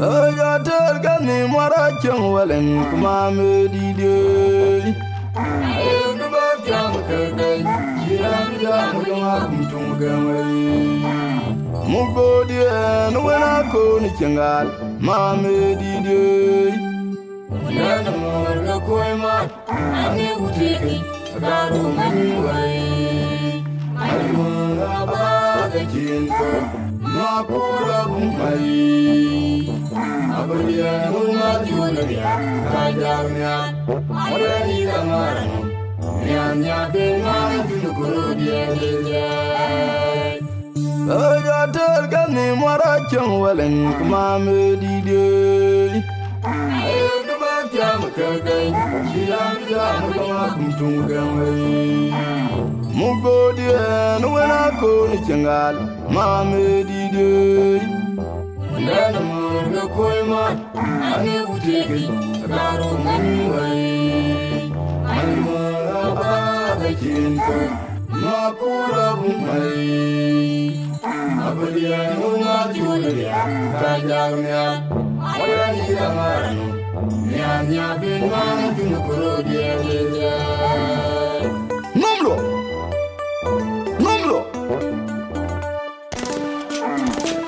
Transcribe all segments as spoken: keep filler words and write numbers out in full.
Ë jɔ tël ke nhïïm wär acieŋ wälën ku mam ë dït ë. Ayek bä jam ke gäi, cï raan jam ke ŋa kum tuŋ gäm wei. Muk bɔ̈ diɛn wën akon cieŋ gal, mam ë dït ë. Yɛn mɔ̈r ke kuɔi mat, aŋë wutëëkic, akaru many wei. Many mɔ̈r aba ke cin thok, ma kura bum wei. Abadiɛn ŋun ma jun riak, ka jak niak. Mɔlɛni ka ŋaran, nian niak ben ŋaran jun kuro diɛn diɛn diɛn. Ë jɔ tël ke nhïïm wär acieŋ wälën ku mam ë dït ë. Ayek bä jam ke gäi, cï raan jam ke ŋa kum tuŋ gäm wei. Muk bɔ̈ diɛn wën akon cieŋ gal, mam ë dït ë. Yɛn mɔ̈r ke kuɔi mat, aŋë wutëëkic, akaru many wei. Many mɔ̈r aba ke cin thok, ma kura bum wei. Abadiɛn ŋun ma jun riak, ka jak niak. Mɔlɛni ka ŋaran, nian niak ben ŋaran jun kuro diɛn diɛn diɛn. Nomlo! Nomlo!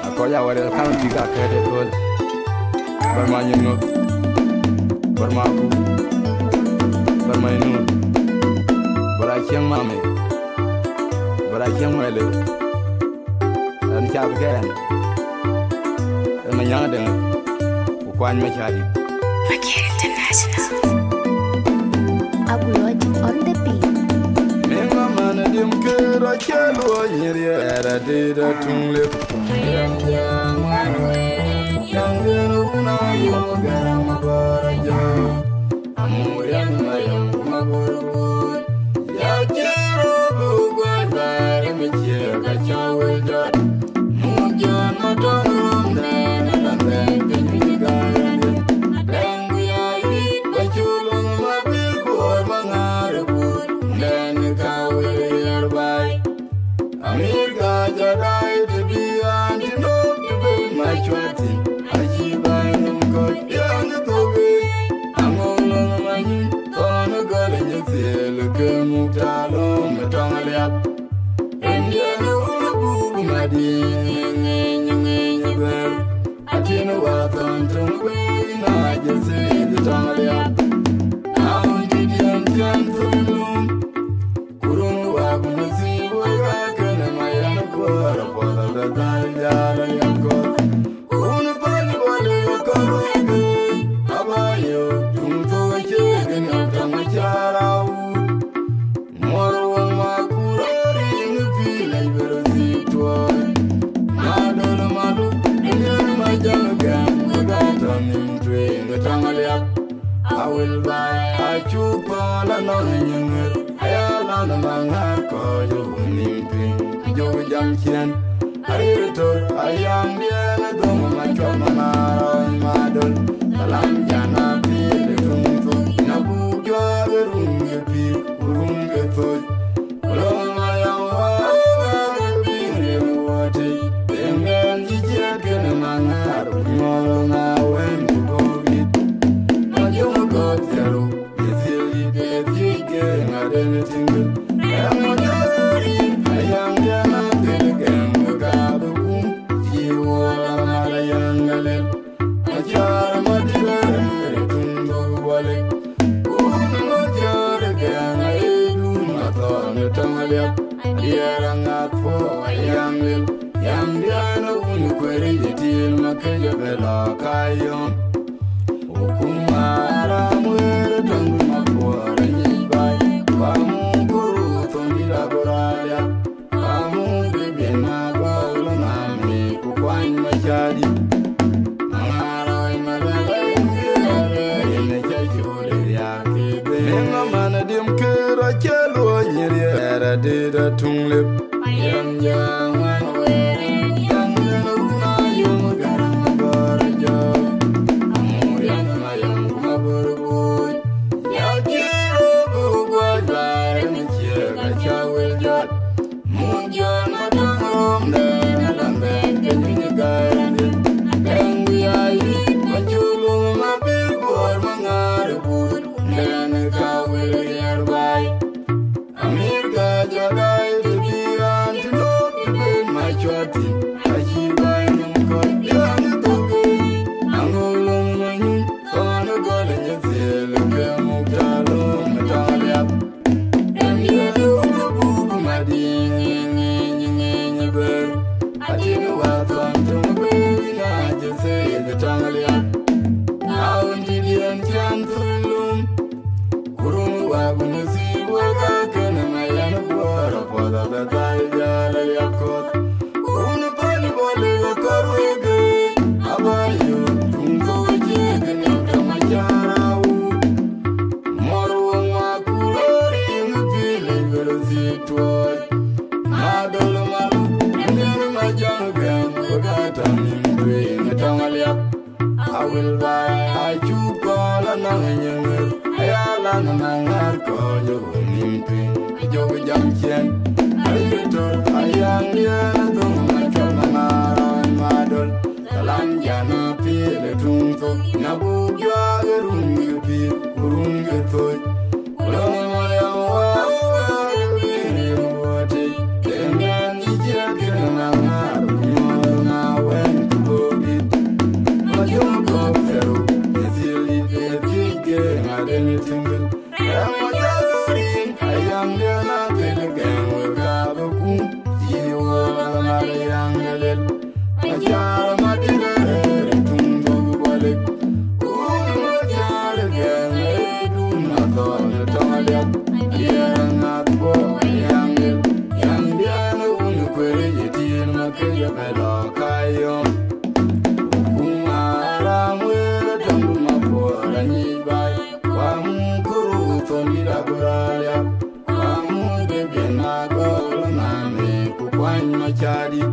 Akɔc Awerial County ka kɛ̈ɛ̈t ëkööl. Bär ma nyin ŋö? Bär ma ku. Bär ma inu. Bär acieŋ mame. Bär acieŋ wɛli. Ɛn cath kɛn. Ɛn ma nyaŋ dɛŋ. Ku kuany ma cadi. Pakir International. Aguloj on the beat. Mama na dim kero chelo nyiri era dida tunglip. Yam yam wan we, yam yam una yo garam baraja. Amurian mayam kuma burubur. Ya kero bu gwa bare mi cheka chawel jot. Mujan matong rom den alam den kenywi garande. Deng ya yit bachulung mabil bor mangar bur. Den kawe yarbai. America jadai to be anti no to be my chwati. Achi bai num ko yang to be. Angolo manyi kono gole nyethil ke muktalo metong liap. Endiano ulu bubu mading ngeng ngeng ber. Atin wathon tung be na jethil tong liap. Aun kidian tian tulum. Kurun wak nasib wega kene mayan kuara kuara da dal jala yankor. Kun pal bale koro ebe abayo tum to chegen tama charau. Mor wa ma kurari ni pila ibero zitwa. Madol malu ni ma jam gam ga tanim twe ga tamalia. I will buy a chupa la no nyengero. Ayala na mangar ko jo nim pin. Jo jam chien. Arir tor ayam bien dong ma chwa mangar madol. Salam jana pil tum tum. Na bu jo rum pil rum ke tor. Kulo ma yang wa pil rum wati. Bengen jijiat ken mangar. Nyolo na wen ku bobit. Ma jo go teru. Yang diana wun kweri jetil ma keje bela kayo. Ukuma ara mwere tangu makwara nyibai. Kamu kuru tondi la boralia. Kamu bibin magwalo mami kukwany machadi. Mangaro imalala ingere ine chachule ya kibe. Mama na dim kero chelo nyiri era dida tunglip. Ayam jang wan weri yang yelo na yum garam baraja. Amurian mayam kuma burubut. Ya kiro bu gwa bare mi chega chawil jot. Mujan matong rom den alam den kenywi garande. Adeng wi ai Tɔŋ liak, na wën cï diɛn cän thöl lum, ku run wak nasib wek akënë ma yɛn guɔ̈ɔ̈r apuɔth abɛ dhal jäl aliak kɔ̈th. Wun päl bɔ̈ lek akɔ̈r wek ë, aba yök tuŋ thok acïk niam tɔŋ acaar awuut. Mɔ̈r wek ma ku röör yïn pïïr lec bɛ röt thiëëc tuɔɔc. Ma döl malu, ëndiɛ̈n ma jɔŋ gɛ̈m wek aa tɔ̈ nïm tueŋ ë tɔŋ aliak. Awil baai acuk kɔɔl anɔŋ ë nyiŋ ɣer, aya lan ë na ŋäär kɔc ë wun nïm tueŋ. Ajök jam ciɛn, ayï tör, ayaŋ diɛ̈n adhöŋ ma cuɔl ma ŋaar ɣɔny ma döl. Kalam jana piël ë tuŋ thok, na buk juak ë run ë pïïr, ku run ë thoc. Ku lɔ̈ŋ ë mɔyam wä, wä, ë pïïr ë ruɔɔtic, ë mɛn ë ciɛk kën ë na ŋaar, ku nyuɔɔth ë na wɛ̈n ku bɔ̈ dït. Ma jɔŋ kɔ̈k thɛɛr, ë thil dït, ë thiëc ke ŋaden ë tïŋ gël. Rɛ̈m wä jɔl rin, ayaŋ diɛ̈n athel gɛ̈ŋ wek abï kum, cï wä ŋal ayaŋ ë lel. Acaar madït arëër ë tuŋ thok bɔlik. Wun macaar gɛ̈ŋ ë dun athɔɔl ë tɔŋ aliak. Diɛɛr aŋath bɔ̈ ayaŋ lel. Yaŋ diɛ̈n ë wun kueer ë yetieen ma këc abɛ lɔ kayɔm. Kum aram wëër ë tɔŋdu ma puɔɔr anyic baai. Kuamu kuru thon dït agör aliak. Kuamu bï bien agör name ku kuany macadï.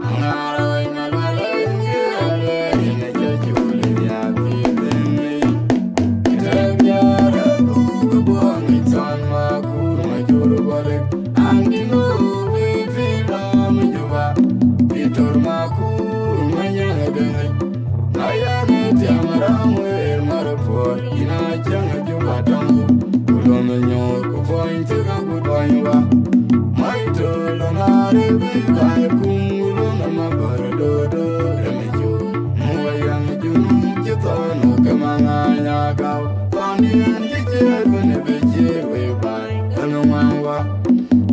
Aŋaar awɛny ma lual en ke alɛɛr yen acä col ë riaak ke ben ŋic. Ë tɛ̈k diäär ë dhuk ë buɔɔŋ ŋic thɔn ma kuur ma jur bɔlik. An dï nu bï pïïr dɔm ë Juba. Bï tör ma kuur ma nyaŋ ë dëŋic. Na yɛn ë tiam ram wëër mar puɔ̈r, yïn acäŋ ë Juba tɔŋ, ku lon ë nyuur, ku puɔny thek agut bɔny wa. Mac tol ë ŋaar ë bï baai kum, ku lon ë ma bär dodo rem ë cu. Mu wa yɛn ë junub cï thɔn wä ke ma ŋany agau. Thɔn diɛn cï ciëër wën ë bï ciëër wek baai, ënë ŋuan wa.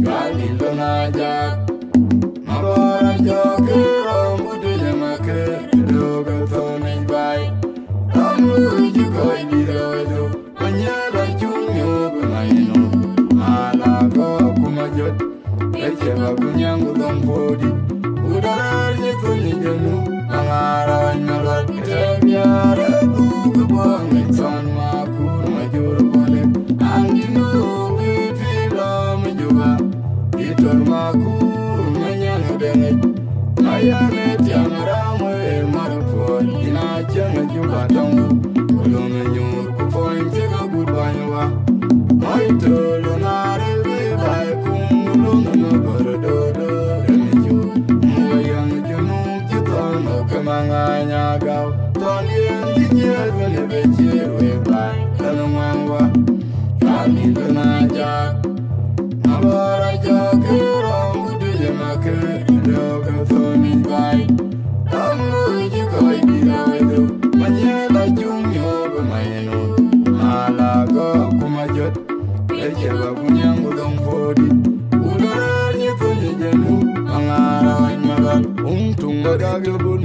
Cual dït lon ajak. Mabɔ̈r ajɔk ke rɔm ku tëc ë makër, döök ë thöönic baai. Rɔm luui cï kɔc dït ë wëdu, ku nyiɛɛl acuk nyuɔɔk ë mac nu. Mal agɔɔk ku majɔt, ë cï bä ku nyaŋ ku dhɔ̈ŋ puɔ̈u dït. Ku däär cï thöönic ë nu, aŋaar awäny malual. Tɛ̈ biäär ë dhuk ë buɔɔŋ ŋic thɔn ma kuur ma jur bɔlik. An dï nu bï pïïr dɔm ë Juba. Bï tör ma kuur ma nyaŋ ë dëŋic. Ma yɛn ë tiam ram wëër mar puɔ̈r, yïn acäŋ ë Juba tɔŋ. Ku lon ë nyuur ku puɔny cïk agut bäny wa. Mɔc tör lon arëër bï baai kum, ku lon ë ma bär dodo rem ë cu. Mu wa yɛn ë junub cï thɔn wä ke ma ŋany agau. Thɔn yen cï ciëër wën ë bï ciëër wek baai, ënë ŋuan wa. Cual dït lon ajak. Mabɔ̈r ajɔk ke rɔm ku tëc ë makër, döök ë thöönic baai. Rɔm luui cï kɔc dït ë wëdu, ma nyiɛɛl acuk nyuɔɔk ë mac nu. Mal agɔɔk ku majɔt, ë cï bä ku nyaŋ ku dhɔ̈ŋ puɔ̈u dït. Ku däär cï thöönic ë nu, aŋaar awäny malual. Tum tuŋ magak ë bun,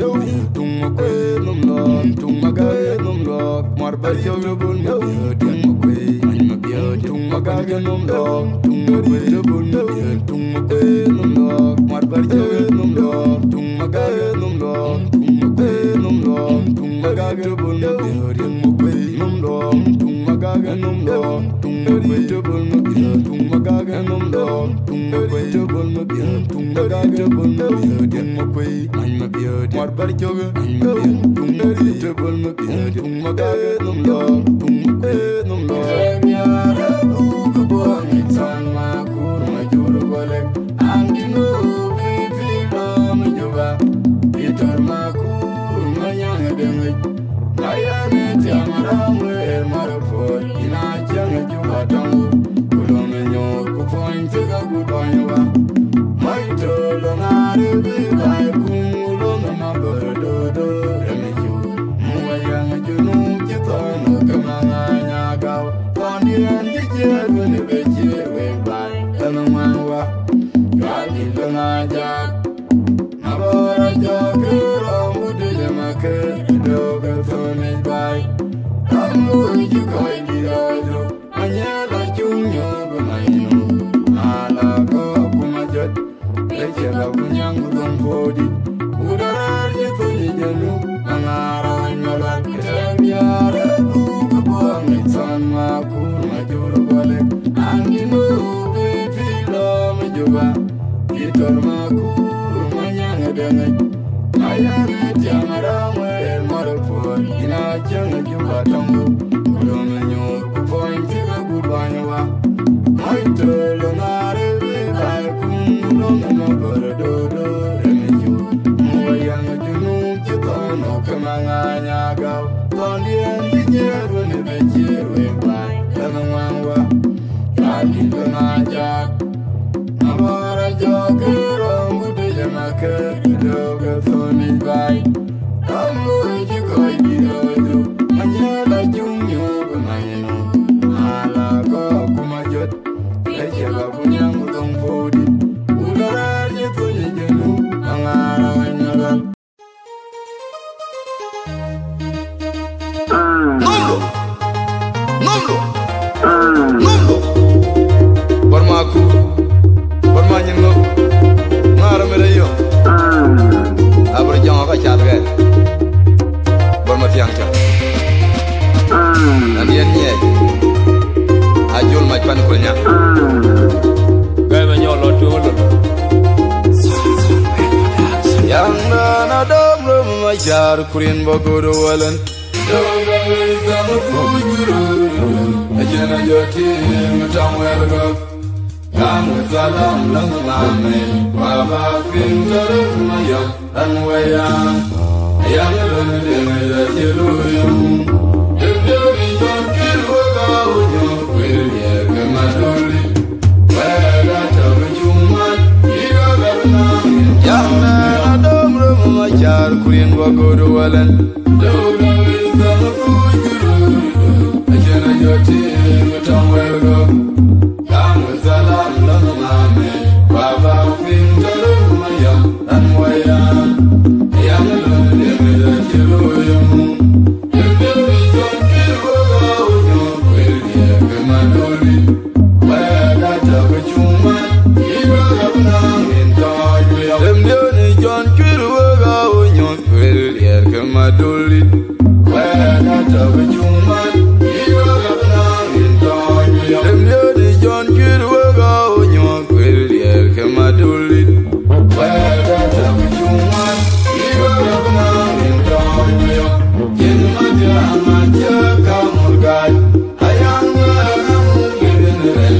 tum makuëë nöm lɔɔk, tum magak ë nöm lɔɔk, muar bär cök ë bun, tum makuëë, many mabiööt, tum magak ë nöm lɔɔk, tum makuëë ë bun, tum makuëë ë nöm lɔɔk, muar bär cök ë nöm lɔɔk, tum magak ë nöm lɔɔk, tum makuëë ë nöm lɔɔk, tum magak ë bun, tum makuëë ë nöm lɔɔk, tum magak ë nöm lɔɔk, tum makuëë ë bun, tum magak ë nöm lɔɔk, tum makuëë ë bun, tum magak ë bun, tum makuëë. Many mabiööt, muar bär cök, many mabiööt, tuŋ mabiööt, tuŋ mabiööt, tuŋ mabiööt, tuŋ mabiööt, tuŋ mabiööt, tuŋ mabiööt. Tɛ̈ biäär ë dhuk ë buɔɔŋ ŋic thɔn ma kuur ma jur bɔlik. An dï nu bï pïïr dɔm ë Juba. Bï tör ma kuur ma nyaŋ ë dëŋic. Ma yɛn ë tiam ram wëër mar puɔ̈r, yïn acäŋ ë Juba tɔŋ. Ku lon ë nyuur ku puɔny thek agut bäny wa. Mac tör lon arëër bï baai kum, ku lon ë ma bär dodo rem ë cu. Mu wa yɛn ë junub cï thɔn wä ke ma ŋany Dökë thönic baai, amuc kɔc dït ɣɔɔc rou, anyɛl acuk nyuɔ̈th bï mac nu, ala kɔ̈k ku majɔt, ëcï la ku nyäŋ ku dhöŋ puɔ̈u dït, ku däär cï thönic jënu, aŋaar ɣɔny malual, kë tɛ̈k diäär ë dhuk ë buɔɔŋ ŋic thɔn makur majur bɔlek, an cï nu bï pïïr lɔ mi Juba, kï tɔ̈r makur manyäŋ ë dëŋic. Ayane tiam aram wer mɔr puɔl, ina cieŋ Juba tɔŋ, ku dom nyuur ku puɔny cï ke gut bany wa. Mɔc tol nar ë wi bai kum, ku dom ma gör dodo ë mi cu. Mu wa yaŋ junub cï thɔn ë ke ma ŋany agau. Thɔn diɛn cï nyier wën ë be cier wek bai, lɛ̈n ŋuan wa. Ka dït bï na jak. Abɔ̈r ajɔk kë röm ku dec ë makë, dökë thönic baai. Röm wëc ë kɔc dït ë wëc rou, anyɛl acuk nyuɔ̈th bï mac nu. Ala kɔ̈k ku majɔt, ëcï la ku nyäŋ ku dhöŋ puɔ̈u dït. Ku däär cï thönic jënu, aŋaar ɣɔny malual. Nomdu! Nomdu! Nomdu! Bɔ̈r ma ku, bɔ̈r ma nyin ŋö, ŋaar mi rɛ̈ yö. Abur jɔŋ ka cath gɛɛr. Bɔ̈r ma thiaŋ cä. An yen nyiɛɛc. Ajol mac pan kul nya. Gɛ̈i ma nyɔl lɔ tuŋ lɔ. Yaŋ naan adɔm röm ma car kurin bä godo wälän. Dɔm röm röm kuc guru. Ajɛn ajɔ tim tam wɛl gɔk. Kam wä thalam lɔŋ mame. Baba pin tɔrɔ ma yɔk. Ran waya, ayang lon deng la jeru yum. Dem dem ni jon kir wa ga unyo, kwer ye ke madoli. Waya da ta bu chuman, ira ga na. Yang na dom rum ma char kurin wa godo walen. Do da wi ta ma ku juru. Ajana joti, tam wer go. Kam salam lon mame, baba pin toro maya, ran waya. Yang lon de me da jiro yum. Dem de mi jon kir wa ga unyo, kwer ye ke madoli. Waya da ta bu chuman, iba ga na min toj ya. Dem de ni jon kir wa ga unyo, kwer ye ke madoli. Waya da ta bu chuman, iba ga na min toj ya. Dem de ni jon kir wa ga unyo, kwer ye ke madoli. Waya da ta bu chuman, iba ga na min toj ya. Kin ma dia ma cha ka murgai, ayang wa na mu bin ren.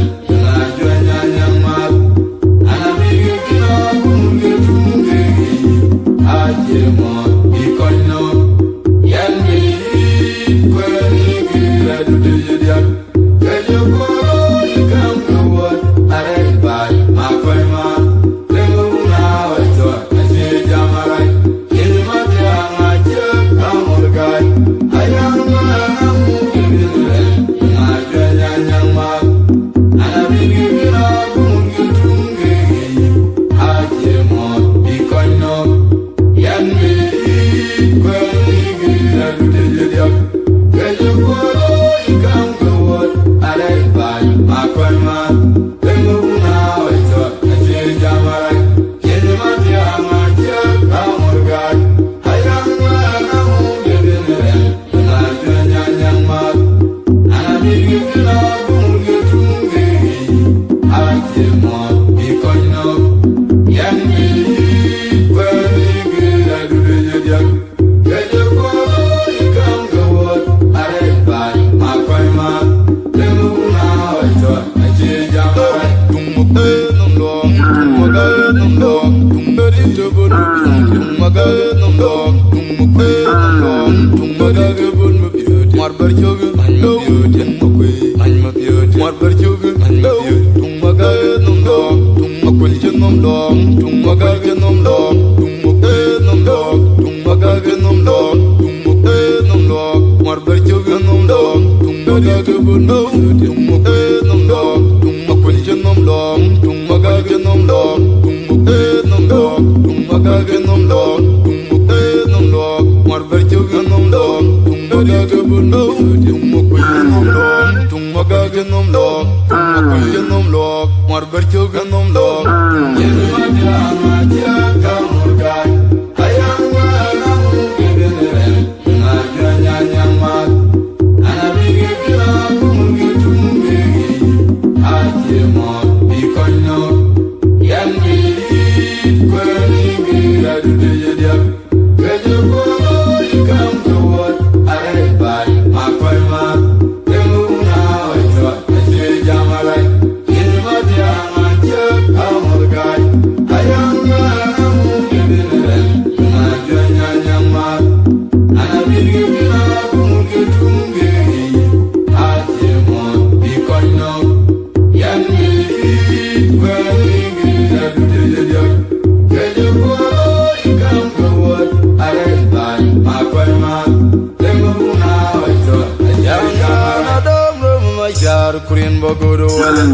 Kurin bagoro wala.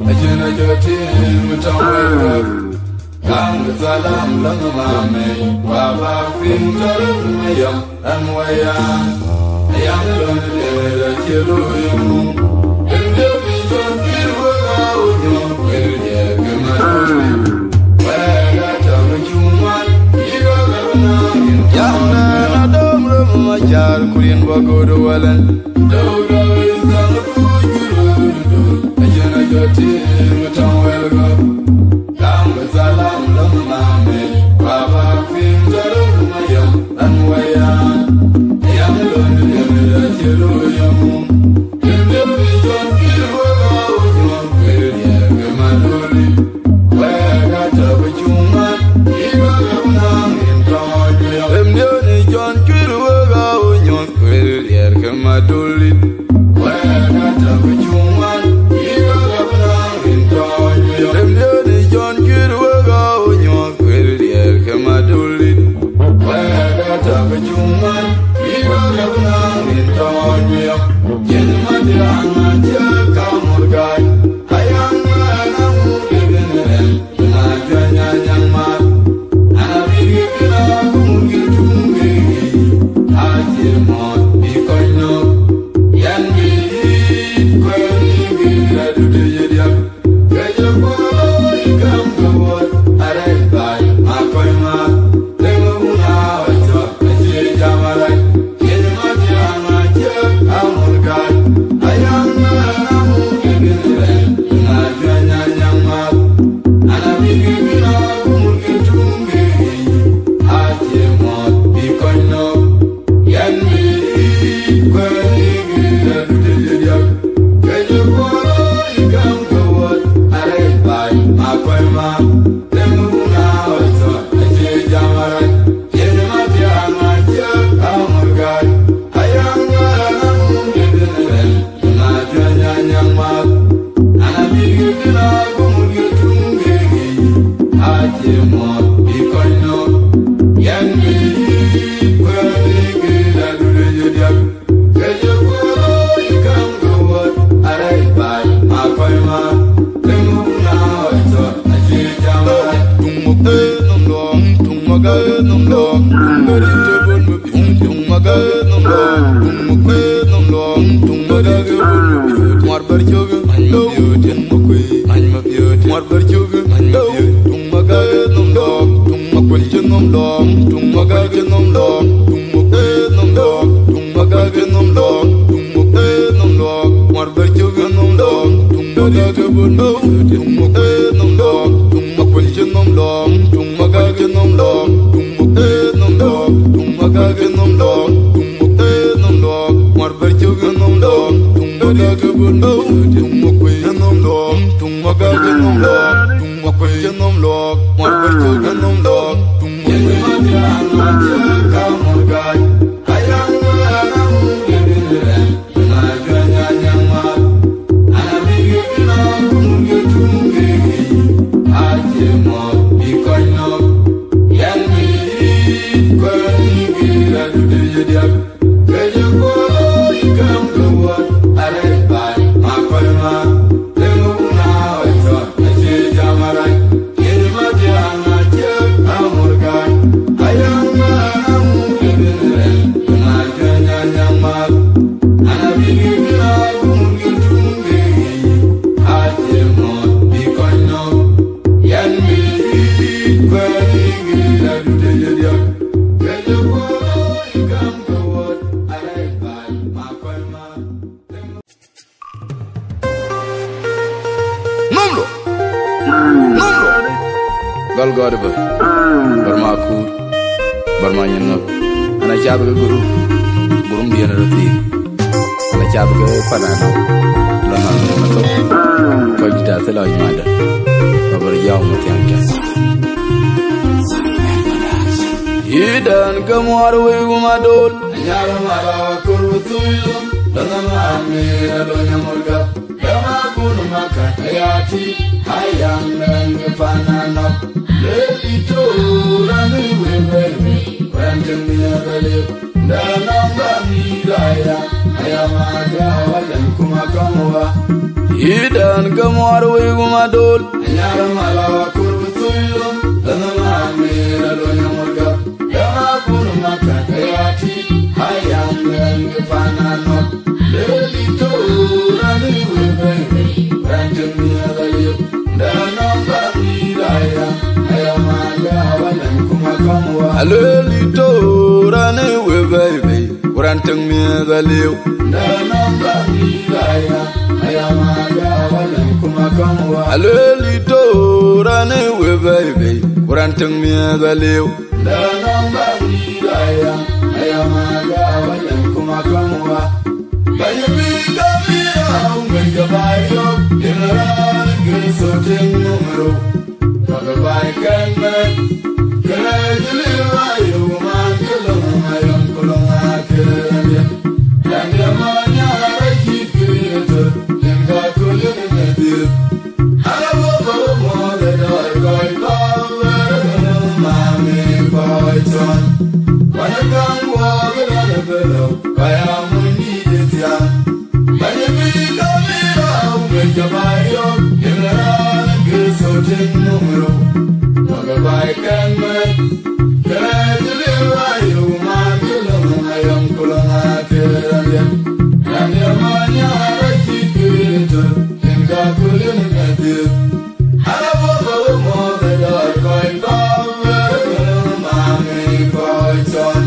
Ajina jotin mutawala. Kam salam lanu mame. Baba pin taru mayam. Anwaya. Ayam lon dera chelo yum. Ende bijon kirwa unyo. Wele kema. Yamna na dom rum ma jar kurin bagoro walan. Many ŋɔ̈k. An, acath ke guru, guru diɛn röt thiik. An, acath ke pan anɔ̈k, lɔ man në mathok. Kɔc dït athel ɔc madë. Ba bɛr jam mathiäŋ cä. Yïdan ke muɔɔr wei wu madol. Anyar mala kur tui lum, dana mami alo nyamurga. Dama kun maka ayati, ayam nang pananok. Leli to, rani we baby, ranting mi agale. Dana mami raya, ayam aga walan kuma kamwa. Yïdan ke muɔɔr wei wu madol. Anyar mala kur tui lum, dana mami alo nyamurga. Dama kun maka ayati, ayam nang pananok. Leli to, rani we baby, ranting mi agale. Dana mami raya, ayam aga walan kuma kamwa. Aleli to, rani we baby, ranting mi agale. Dana mami raya, ayam aga walan kuma kamwa. Aleli to, rani we baby, ranting mi agale. Dana mami raya, ayam aga walan kuma kamwa. Banya bi kamira, umbe jabayo, inara, gilso tin numero. Baba bai kan me, kala jili ayo man, kala ayam, kala akere. Yandi amanya, raki kirito, inga kulini medir. Ala bobo mo de dor koi bawe, mami koi ton. Wana kan wo de dor belo, kaya muni de tiang. Banya bi kamira, umbe jabayo, inara, gilso tin numero. Baba bai kan me, kala jili ayo man, kala ayam, kala akere. Yandi amanya, raki kirito. Inga kulini medir. Ala bobo mo de dor koi bawe, mami koi ton.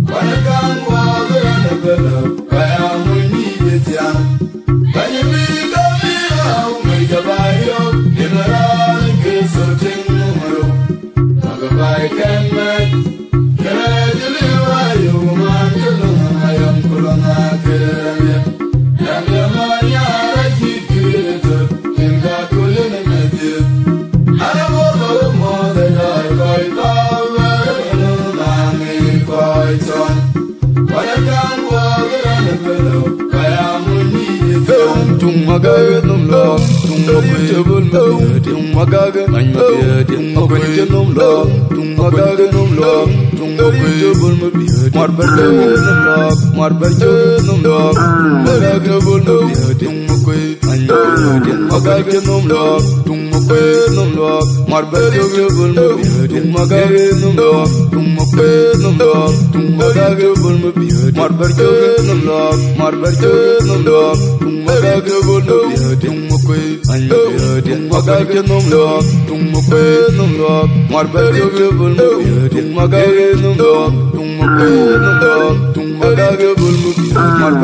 Wana kan wo de belo, kaya muni de tiang. Banya bi kamira, umbe jabayo, inara, gilso tin numero. Baba bai kan me, kala jili ayo man, kala ayam, kala akere. Yandi amanya, raki kirito, inga kulini medir. Ala bobo mo de dor koi bawe, mami koi ton. Wana kan wo de belo, kaya muni de tiang. Tung maga num lo, tung maga, tung maga, man maga, tung maga num lo, tung maga num lo, tung maga, mar bar num lo, mar bar num lo, tung maga, tung maga, man maga, tung maga num lo, mar bar num lo, tung maga num lo, tung maga num lo, tung maga num lo, mar bar num lo, mar bar num lo, tung maga num lo, tung maga num lo, tung maga num lo, mar bar num lo, tung maga num lo, tung maga num lo, tung maga num lo, mar bar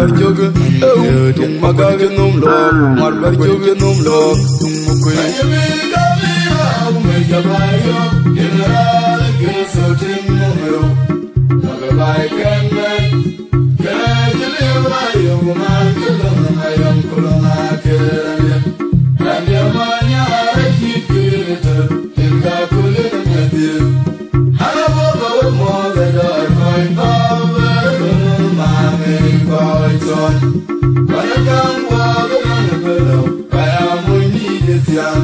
num lo, tung maga num lo, mar bar num lo, tung maga. Baba bai kan me, kala jili ayo man, kala ayam, kala akere. Yandi amanya, raki kirito, inga kulini medir. Ala bobo mo de dor koi bawe, mami koi ton. Wana kan wo de belo, kaya muni de tiang.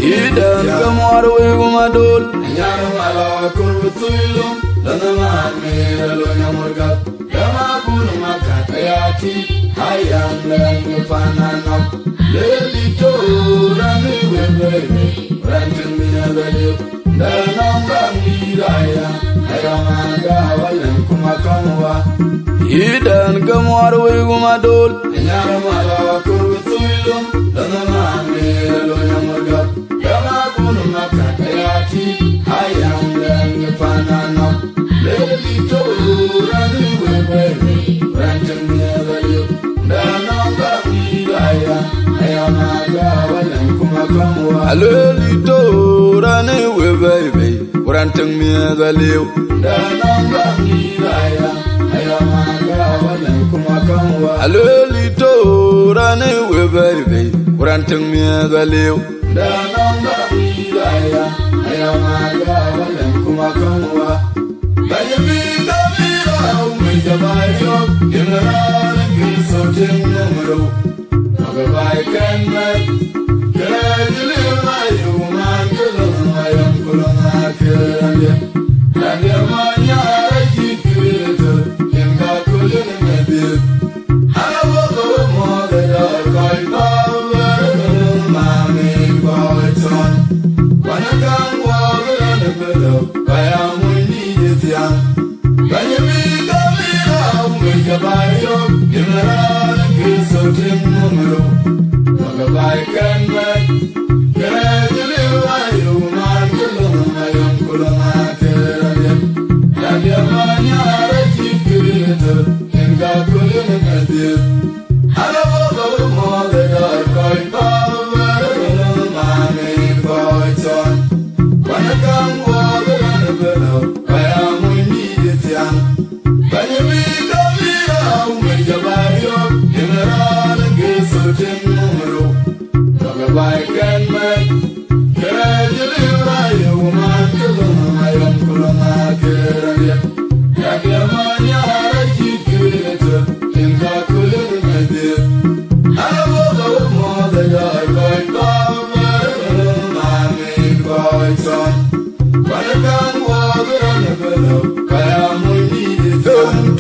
Yïdan ke muɔɔr wei wu madol. Anyar mala kur tui lum, dana mami alo nyamurga. Dama kun maka ayati, Yïdɛn ke muɔr wei wum adol. Aluel ito rani we baby, kuran teng mi da liu. Aluel ito rani we baby, kuran teng mi da liu.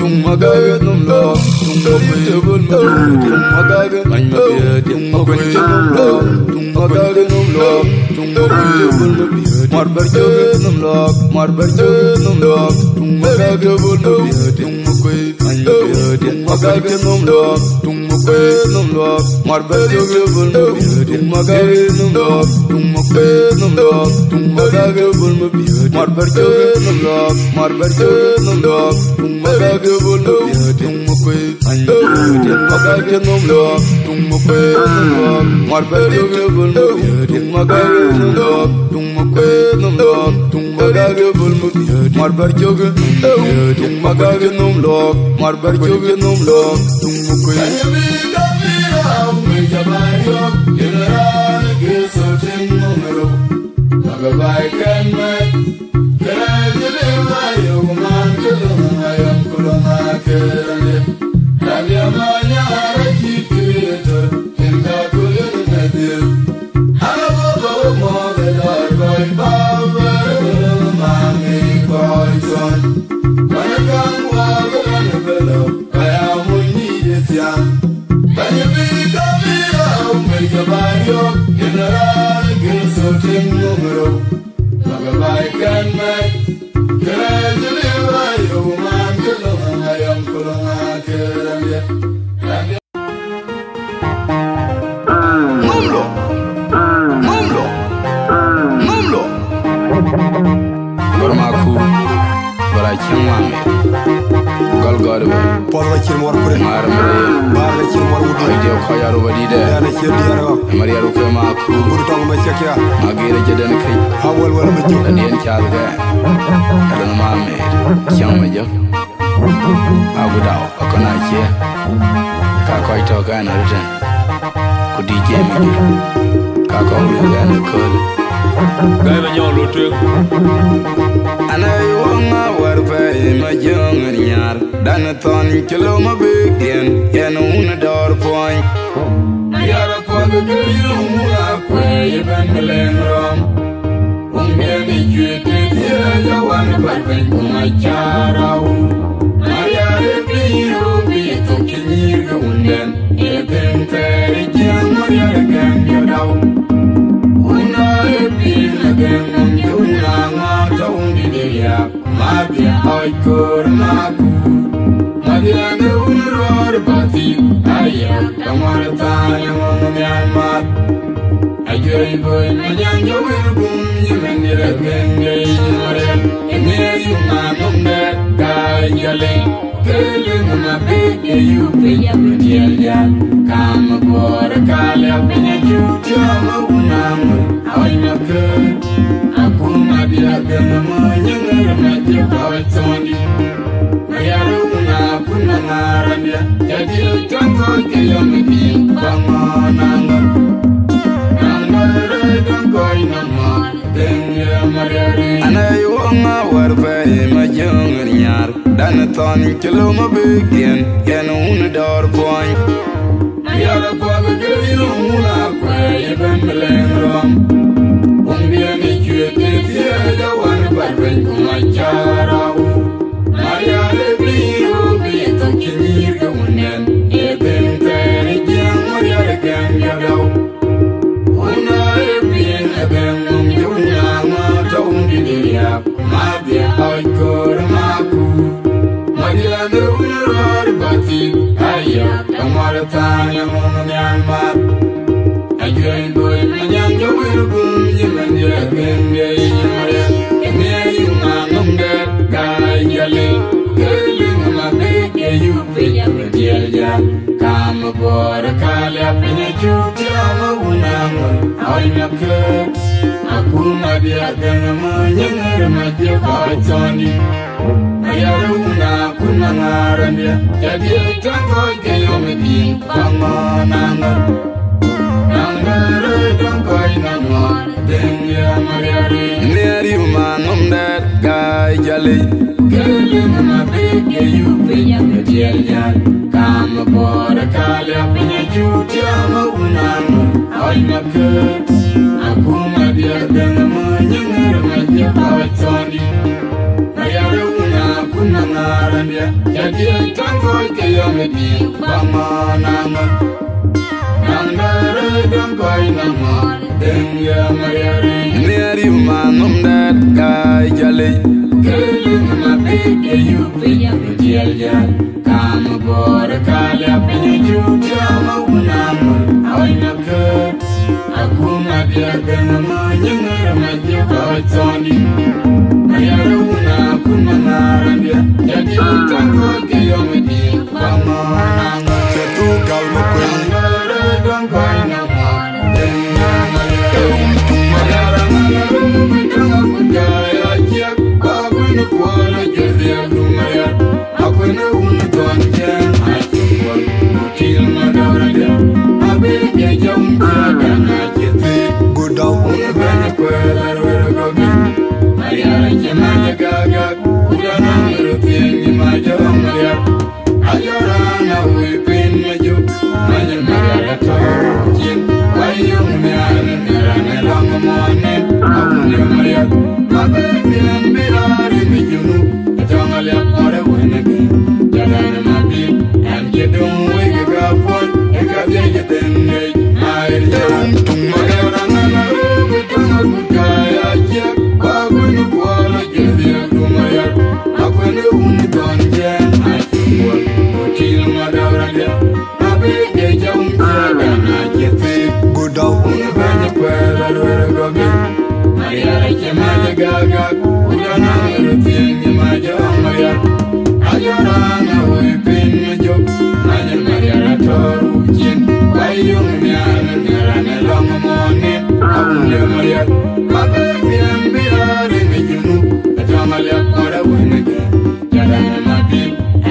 Tum magage num lok, tum magage bul magage, tum magage, bany magage num lok, tum magage num lok, tum magage bul magage, mar bar joge num lok, mar bar joge num lok, tum magage bul magage, tum magage, bany magage, tum magage num lok, tum magage num lok, mar bar joge bul magage, tum magage num lok, tum magage num lok, tum magage bul magage, mar bar joge num lok, mar bar joge num lok, tum magage bul magage, tum magage, bany magage, tum magage num lok, tum magage num lok, mar bar joge bul magage, tum magage num lok, tum magage num lok, tum magage bul magage, mar bar joge num lok, tum magage num lok, mar bar joge num lok, tum magage. Mumlo, mumlo, mumlo. Gor maku, gor a chieng mame. Gol gor be. Pol ba chir mor kure. Mar mare. Bar ba chir mor wudu. Ai dio ko yaro ba dide. Ya na chir diaro. Mar yaro ke maku. Bur tong ma chek ya. Magire jeden ke. Awal wal ma chuk. Dien chal ga. Adan mame. Chieng ma jo. Agudaw, akɔn acie, ka kɔc tɔ̈ kɛn ë tɛ̈n, ku D J Majur, ka kɔn lueel kɛn ë kööl. Gai bɛ nyɔɔl lo tueŋ. Ana yuɔŋ awär pɛi ma jöŋ ë nyar, dan thɔn cï lom abëkdiɛn, yɛn wun dɔɔr puɔny. Yar kuɔth ke yïn wun akuëë yï bɛ̈n bï leŋ rɔm. Wun biɛn ë cuëët ë thiëëc awan päl piny ku mac cä rau. Mariar ë piny ë röör bï thok cï nyïïr ke wunden. Kor maku, madiane wun ror bati, aya, kamar tanya mum nyan mat. Ajuai boy, manyan jawil gum, yimen yere genge yimare, emeri manum de, kai jale. Kele mama big, you pay up dial ya. Kam bor kale, penya chu, chama unang, awai makut. Akuma dia gana ma nyangara ma je bawa toni. Mayara una kuna ngara dia. Jadi tango ke yom di bangona. Nang mare tango ina ma. Denge mariari. Ana yuwa nga war pai ma jangir nyar. Dan thon kilo ma begin. Yen un dor point. Yara pa be ke yum una kwe ye ben beleng rom. Wong dia ni chwe ke tia ya wan ba ben kuma chara. Maria le bi ru bi to kinir ke unen. E ben te ni jeng Maria le gen ya dau. Una e bi e ben mum yuna ma to undi dia. Madia oi kor maku. Madia ne wun ror bati. Aya kamar tanya mum nyan mat. Ajuai boy manyan jawil gum yimen yere genge yimare. Emeri manum de gai jale. Kele mama big, you pay up dial ya. Kam bor kale, penya chu, chama unang. Awai makut. Akuma dia gana ma nyangara ma je bawa toni. Mayara una kuna ngara dia. Jadi tango ke yom di bangona. Nang mare tango ina ma. Denge mariari. Neri manum de gai jale. Kele mama big, you pay up dial ya. Kam bor kale, penya chu, chama unang. Awai makut. Akuma dia gana ma nyangara ma je bawa toni. Mayara una kuna ngara dia. Jadi tango ke yom di bangona. Nang mare tango ina ma. Denge mariari. Neri manum de gai jale. Kele mama big, you pay up dial ya. Kam bor kale, penya chu, chama unang. Awai makut. Akuma dia gana ma nyangara ma je bawa toni. Mayara una kuna ngara dia. Jadi tango ke yom di bangona. Ketu gal ma kwe. Nang mare tango ina ma. Good dog. Ayora na wui piny ma juk, ma nyin Marial atɔ̈ cin. Wai yöŋ nhial në raan ë lɔ̈ŋ mɔ̈ɔ̈n nin, awun ë Marial. Ma bɛ̈ɛ̈i nhial bï raan rïn ë Junub, ë tɔŋ aliap ŋɔ̈r ë wën ë gɛ̈ɛ̈r. Jɔt an ë ma bï, ɛn cï döŋ wei ke ka puɔ̈l, ë ka dhiëc ë dhëŋ ŋic, ma ë riɛl. Tuŋ ma gɛ̈ɛ̈r aŋäl aröök ë tɔŋ agut ka ya ciɛk, ba kuën ë kuɔɔl ë jël dhiëëk du Marial. Ma kuën ë wun ë thɔn jiɛɛn, ma cï kuɔl, ku tiil ma däu rɔt liɛp. Ma bï jɛ cä wun ciɛɛk, dan na cï thiik. Good dog. Wun ë bɛ̈ny ë kuɛɛr alueer ë gɔ̈k yic. Marial acï mac ë gäk gäk, ku jɔ naŋ ë röt thiëëŋ cï mac ë ɣɔ̈ŋ Marial. Ajɔ raan awui piny ë jök, many Marial atɔ̈ ruu cin. Wai yöŋ nhial ë nhial raan ë lɔ̈ŋ ë mɔ̈ɔ̈n nin, awun ë Marial. Ma bɛ̈ɛ̈i nhial bï raan rïn ë Junub, ë tɔŋ aliap ŋɔ̈r ë wën ë gɛ̈ɛ̈r. Jɔt an ë ma bï,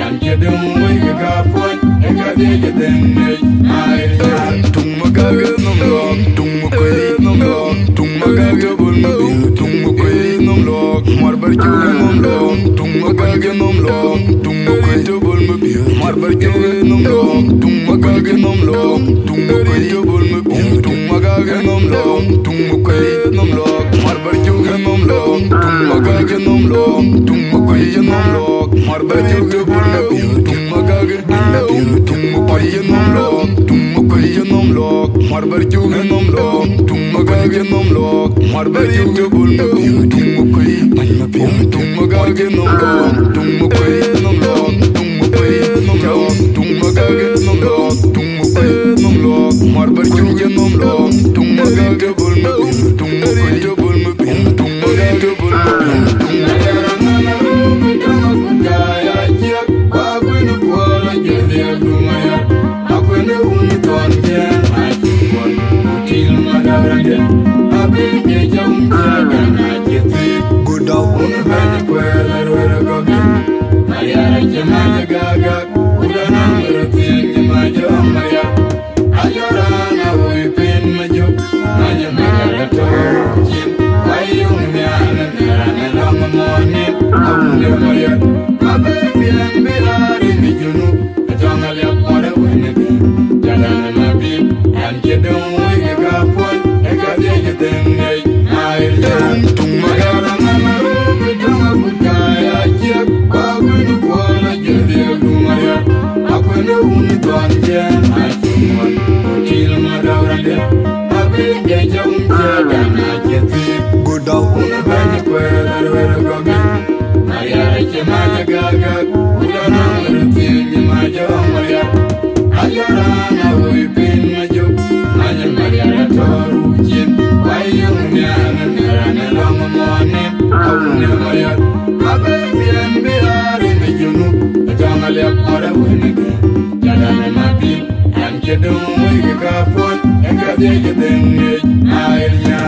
an cï döŋ wei ke ka puɔ̈c, ë ka dhiëc ë dhëŋ ŋic, ma ë riɛl. Tuŋ ma gäk ë nɔm lɔ̈ɔ̈m, tuŋ ma kuëëc ë nɔm lɔ̈ɔ̈m, tuŋ ma gäk ë böl ma bï, tuŋ ma kuëëc ë nɔm lɔ̈ɔ̈k, muɔr bär cök ë nɔm lɔ̈ɔ̈m, tuŋ ma kuëëc ë nɔm lɔ̈ɔ̈m, tuŋ ma kuëëc ë böl ma bï, muɔr bär cök ë nɔm lɔ̈ɔ̈m, tuŋ ma gäk ë nɔm lɔ̈ɔ̈m, tuŋ ma kuëëc ë böl ma bï, tuŋ ma gäk ë nɔm lɔ̈ɔ̈m, tuŋ ma kuëëc ë nɔm lɔ̈ɔ̈k, muɔr bär cök ë nɔm lɔ̈ɔ̈m, tuŋ ma gäk ë nɔm lɔ̈ɔ̈m, tuŋ ma kuëëc ë nɔm lɔ̈ɔ̈k, muɔr bär cök ë böl ma bï, tuŋ ma gäk ë nɔm lɔ̈ɔ̈m, tuŋ ma kuëëc ë nɔm lɔ̈ɔ̈m, tuŋ ma kuëëc ë nɔm lɔ̈ɔ̈k, muɔr bär cök ë nɔm lɔ̈ɔ̈m, tuŋ ma gäk ë nɔm lɔ̈ɔ̈k, muɔr bär cök ë böl ma bï, tuŋ ma kuëëc, bäny ma piŋ, tuŋ ma gäk ë nɔm lɔ̈ɔ̈m, tuŋ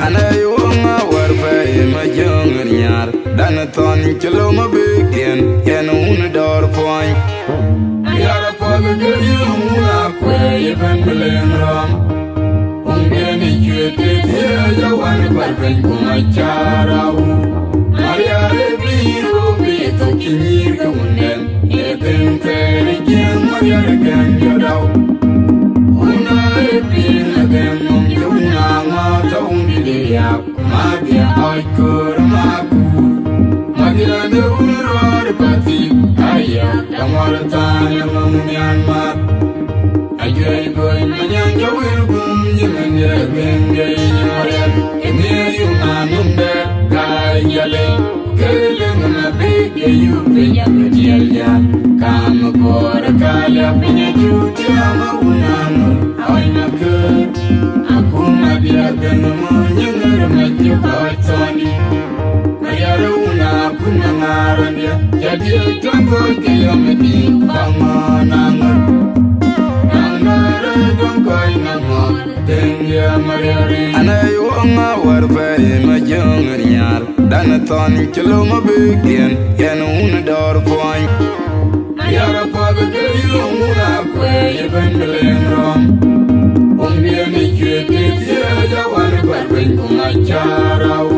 Ana yuɔŋ awär pɛ̈i ma jöŋ riaar, dan thɔn cï lom abïk diɛn, yɛn wun dɔɔr puɔny. Yara puɔth ke yïn wun akuɛɛi ëbɛ̈n bï leŋ rɔm. Wun diɛn ë cuet ke thiëëc awan ë pär piny ku mac cä rau. Maria ë bï rou bï thok cï nyïïr ke wun dɛn. Ë thïn thɛɛr ë jiëëŋ Maria ë gɛ̈n jɔ dau. Wun ë piny ë gɛ̈n nɔm cï wun aŋɔ̈ɔ̈th tɔ wun dït ë riääk. Madhia ɔc köör makuur. Madhia de wun rɔɔr pathï. Aya, kaŋuɔr thaany ë ŋɔŋ nhian math. Ajuɛc bööny manyaŋ jɔ wil gum nyimin ye gëŋ ye yɔɔrɛn. Ë nhiëër yum anum dɛ gaai jɔli. Kele ŋun abïk ye yup piny abï tiɛl jäl. Kam bɔɔr ë kalia piny acu tiam awun aŋun. Awany maköör. Akuma diɛɛr ben mony ŋer mac cï kɔc thɔ̈ɔ̈ni. Mariar wun akuma ŋaar andiɛ, ca diɛɛr tɔŋ kɔc ke yɔm ë diin baŋ ŋɔn aŋör. Naŋ dɔɔrë dɔŋ kɔc naŋ ŋɔn, dheŋ diɛ Mariar. Ana yuɔŋ awär pɛ̈i ma jöŋ riaar, dan thɔn cï lom abïk diɛn, yɛn wun dɔɔr puɔny. Yara puɔth ke yïn wun akuɛɛi ëbɛ̈n bï leŋ rɔm. Wun diɛn ë cuet ke thiëëc awan ë pär piny ku mac cä rau.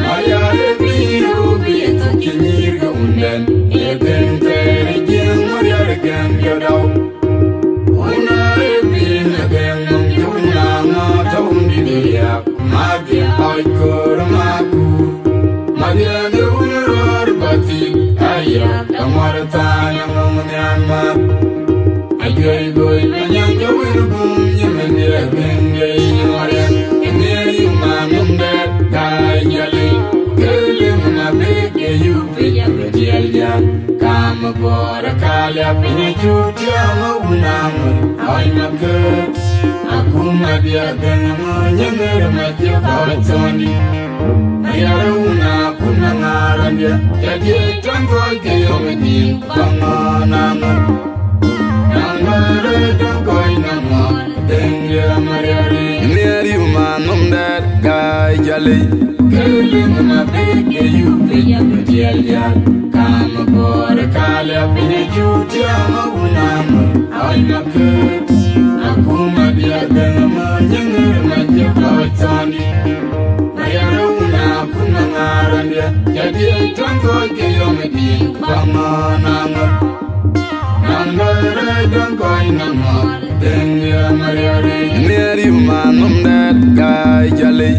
Maria ë bï rou bï thok cï nyïïr ke wun dɛn. Ë thïn thɛɛr ë jiëëŋ Maria ë gɛ̈n jɔ dau. Wun ë piny ë gɛ̈n nɔm cï wun aŋɔ̈ɔ̈th tɔ wun dït ë riääk. Madhia ɔc köör makuur. Madhia de wun rɔɔr pathï. Aya, kaŋuɔr thaany ë ŋɔŋ nhian math. Ajuɛc bööny manyaŋ jɔ wil gum nyimin ye gëŋ ye yɔɔrɛn. Ë nhiëër yum anum dɛ gaai jɔli. Kele ŋun abïk ye yup piny abï tiɛl jäl. Kam bɔɔr ë kalia piny acu tiam awun aŋun. Awany maköör. Akuma diɛɛr ben mony ŋer mac cï kɔc thɔ̈ɔ̈ni. Mariar wun akuma ŋaar andiɛ, ca diɛɛr tɔŋ kɔc ke yɔm ë diin baŋ ŋɔn aŋör. Naŋ dɔɔrë tɔŋ kɔc naŋ ŋɔn, dheŋ diɛ Mariar. Nhiëër yum anum dɛɛr gaai jɔli. Kele ŋun abïk ye yup piny abï tiɛl jäl. Kam bɔɔr ë kalia piny acu tiam awun aŋör. Awany maköör. Akuma diɛɛr ben mony ŋer mac cï kɔc thɔ̈ɔ̈ni. Mariar wun akuma ŋaar andiɛ, ca diɛɛr tɔŋ kɔc ke yɔm ë diin baŋ ŋɔn aŋör. Naŋ dɔɔrë dɔŋ kɔc naŋ ŋɔn, dheŋ diɛ Mariar. Nhiëër yum anum dɛɛr gaai jɔli.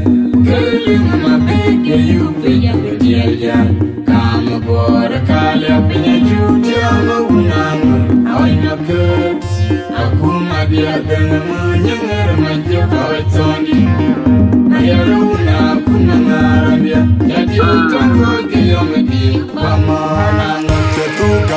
Kele ŋun abïk ye yup piny abï tiɛl jäl. Kam bɔɔr ë kalia piny acu tiam awun aŋör. Awany maköör. Akuma diɛɛr ben mony ŋer mac cï kɔc thɔ̈ɔ̈ni. Mariar wun akuma ŋaar andiɛ, ca diɛɛr tɔŋ kɔc ke yɔm ë diin baŋ ŋɔn aŋör. Ca thuk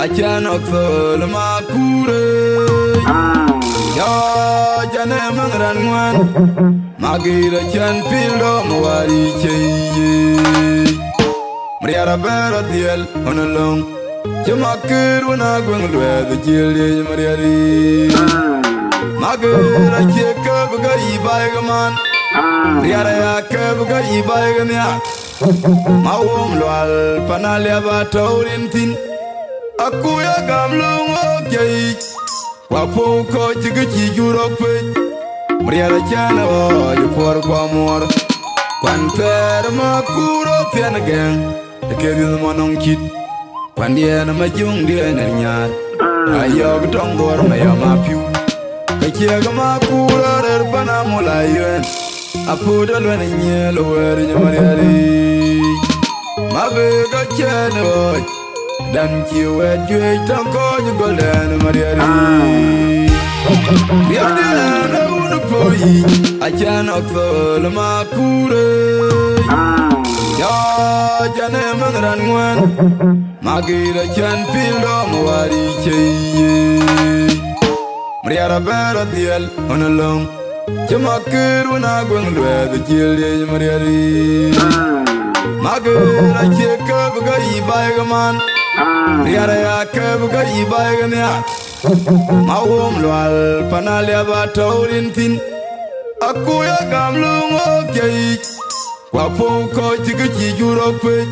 Acan ɔk thöl makurë. Cä jane mɛnh raan ŋuan. Magir acan pil dɔm wari cei. Mariar abɛr adhiɛl ɣön löŋ. Cï makir wën agueŋ luɛɛth jiël riëc mariari. Magir acie kep ke yï baai ke man. Mariar aya kep ke yï baai ke nhiaar. Ma wom lual pan aliap atɔ̈u rin thïn. Akuya gam löŋ ɣok jeic. Ku apuɔ̈u kɔc cï kë cï jur rɔk pec. Mariar acän ɣɔɔc puɔr ku amuɔr. Kuan thɛɛr ma kuur ɣok thiɛn gɛ̈ŋ. Ë ke dhiëth mɔnɔŋ cït. Kuandiɛn ma juŋdiɛn ë nyar. Ayɔ̈k tɔŋ dhuɔr ma yɔm apiu. Ke ciɛk ma kuur arër pan amul ayuɛn. Aput aluɛn nyiël wɛ̈ɛ̈r ë mariari. Ma bï ke cɛn ɣɔɔc. Dan cï wɛ̈t juëc tɔŋ kɔc gɔl dɛn mariari. Riɛkdiɛn ë wun puɔ̈i. Acän ɔk thöl makurë. Cä jane mɛnh raan ŋuan. Magir acän pil dɔm wari cei. Mariar abɛr adhiɛl ɣön löŋ. Cï makir wën agueŋ luɛɛth jiël riëc mariari. Magir acie kep ke yï baai ke man. Mariar aya kep ke yï baai ke nhiaar. Ma wom lual pan aliap atɔ̈u rin thïn. Akuya gam löŋ ɣok jeic. Ku apuɔ̈u kɔc cï kë cï jur rɔk pec.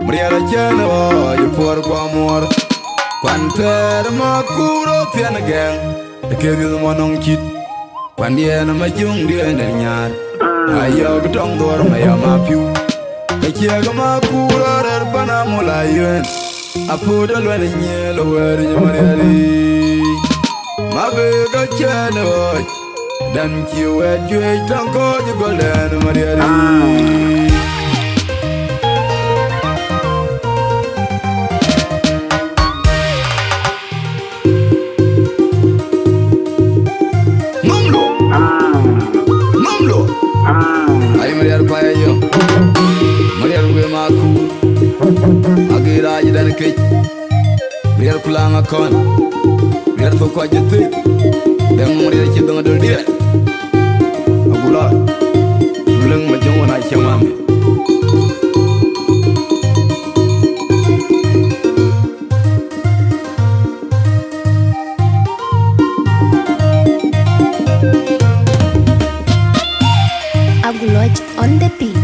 Mariar acän ɣɔɔc puɔr ku amuɔr. Kuan thɛɛr ma kuur ɣok thiɛn gɛ̈ŋ. Ë ke dhiëth mɔnɔŋ cït. Kuandiɛn ma juŋdiɛn ë nyar. Ayɔ̈k tɔŋ dhuɔr ma yɔm apiu. Ke ciɛk ma kuur arër pan amul ayuɛn. Aput aluɛl nyiɛl wɛ̈ɛ̈r ë Mariari. Ma bï ke cɛn ɣɔc. Dan cï wɛ̈t juëc tɔŋ kɔc gɔl dɛn Mariari. Nomlo. Nomlo. Ai Mariar paya yo. Mariar we maku. Agi raj dan kec. Mariar kulanga kon. Mariar to kwa jete. Dem Mariar ci dong dol dia. Agula. Leng ma jong wana chemame. Aguloj on the beat.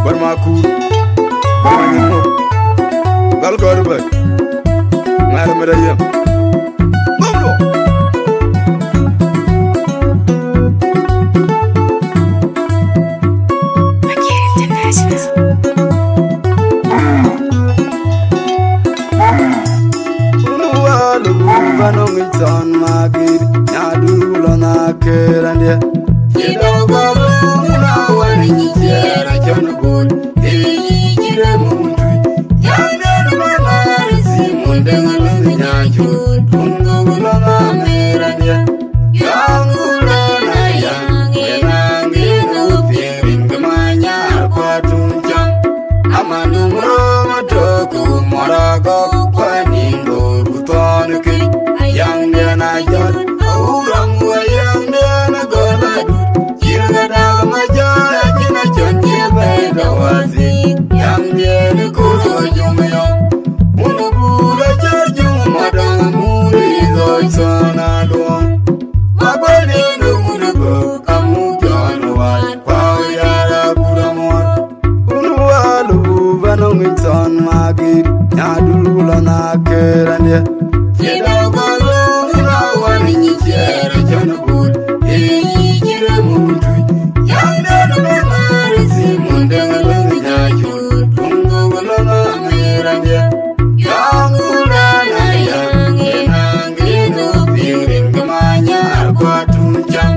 Bär Makur, bär Manyingo, bär Gɔ̈rï bär, ŋäär mït ayem. Gumdo. Ragok panin dor ku thɔn kec. Ayang diɛn ajɔt, awuram wa yang diɛn agɔl adut. Cir ka dak ma jai, acin acɔn cie bɛi dawasi. Yang diɛn kuro jum yɔm. Mun bul ajar jum madang mun i dhoc thɔn aluɔm. Ma bani ndu mun buk amu jɔn wat. Pau yara gura mor. Unu walu bana ngi thɔn magir. Nyadul la na kerande. Kida galo ina wani ni chere jana bul. Eyi jire mun tui. Yang de na mari si mun de la na jur. Tungo la na mirande. Yang una na yang ina ngi no pirin kemanya kwa tunjang.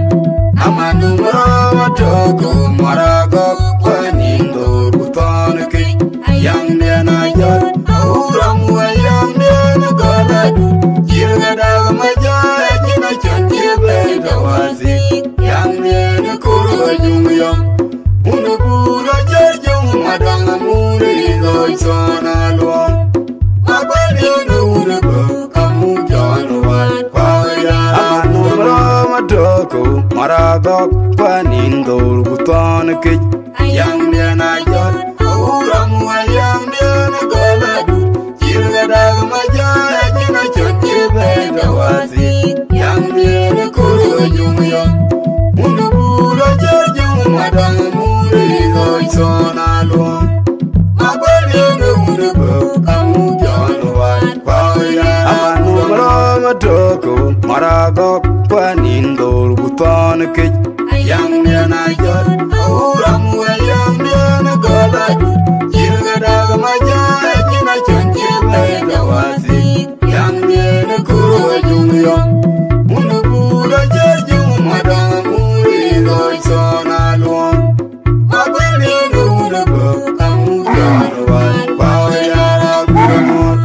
Amanu mara matoko marago. Panin dor ku thɔn kec. Ayang diɛn ajɔt, awuram wa yang diɛn agɔl adut. Cir ka dak ma jai, acin acɔn cie bɛi dawasi. Yang diɛn kuro jum yɔm. Mun bul ajar jum madang mun i dhoc thɔn aluɔm. Ma bani ndu mun buk amu jɔn wat. Pau yara amanu mara matoko marago. Panin dor ku thɔn kec. Ayang diɛn ajɔt, awuram wa yang diɛn agɔl adut. Cir ka dak ma jai, acin acɔn cie bɛi dawasi. Yang diɛn kuro jum yɔm. Mun bul ajar jum madang mun i dhoc thɔn aluɔm. Ma bani ndu mun buk amu jɔn wat. Pau yara amanu mara matoko marago. Panin dor ku thɔn kec. Ayang diɛn ajɔt, awuram wa yang diɛn agɔl adut. Cir ka dak ma jai, acin acɔn cie bɛi dawasi. Yang diɛn kuro jum yɔm. Mun bul ajar jum madang mun i dhoc thɔn aluɔm. Ma bani ndu mun buk amu jɔn wat. Pau yara gura mor.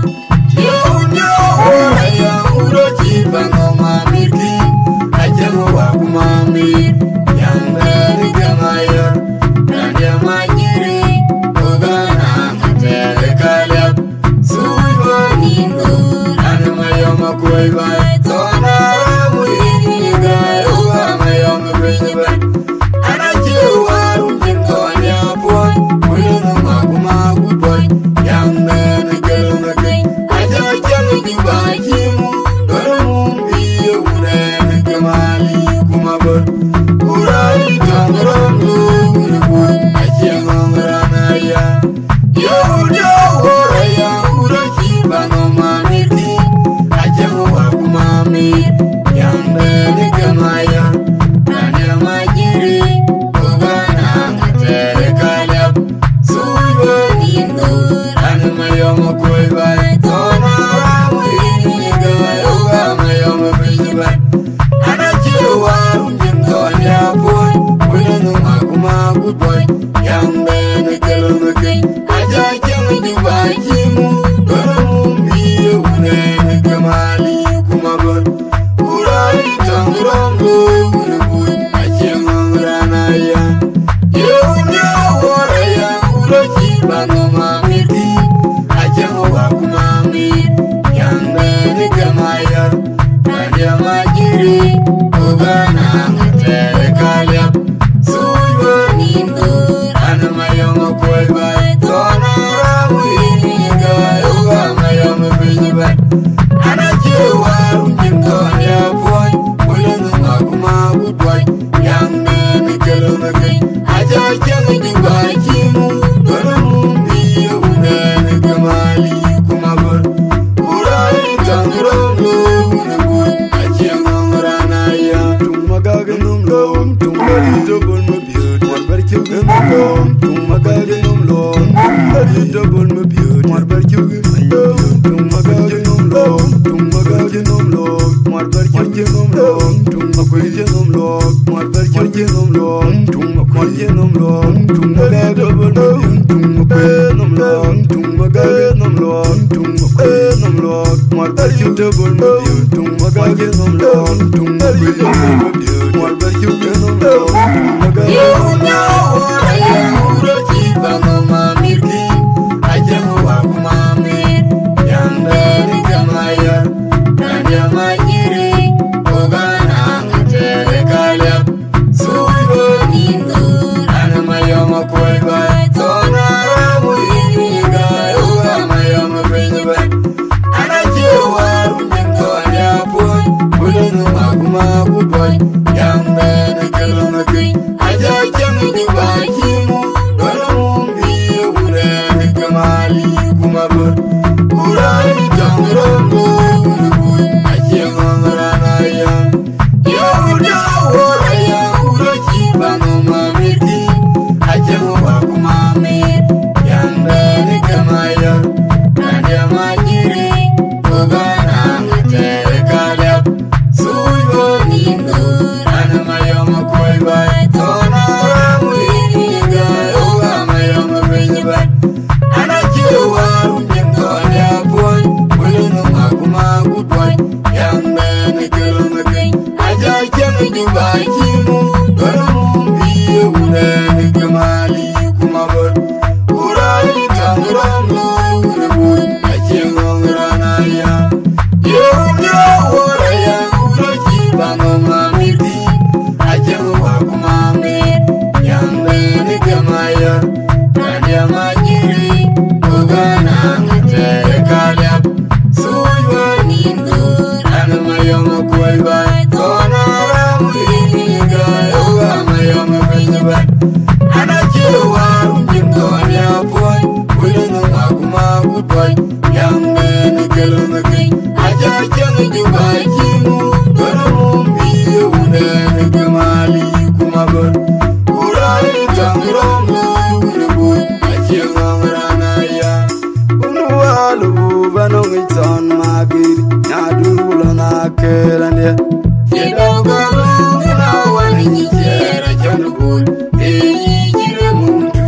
Majiri, ogana, ate, kaliap, suwa, nindo, ana, mayoma, kuwa, tona, ramu, iniga, oga, mayoma, penyiba, ana, chiwa, rumjin, tona, ya, puan, wili, numa, kuma, gutoi, yang, nene, kelo, nake, aja, chang, juba, chimu, dona, mumbi, unene, kemali, kuma, gon, kurai, tang, rom, wili, bun, achieng, ong, rana, ya. Unu walu, banong, iton, magir, nyadu, lona, kerande. Kidogo, ina, wani, nyichera, chanu, bun, eyi, chire, muntu,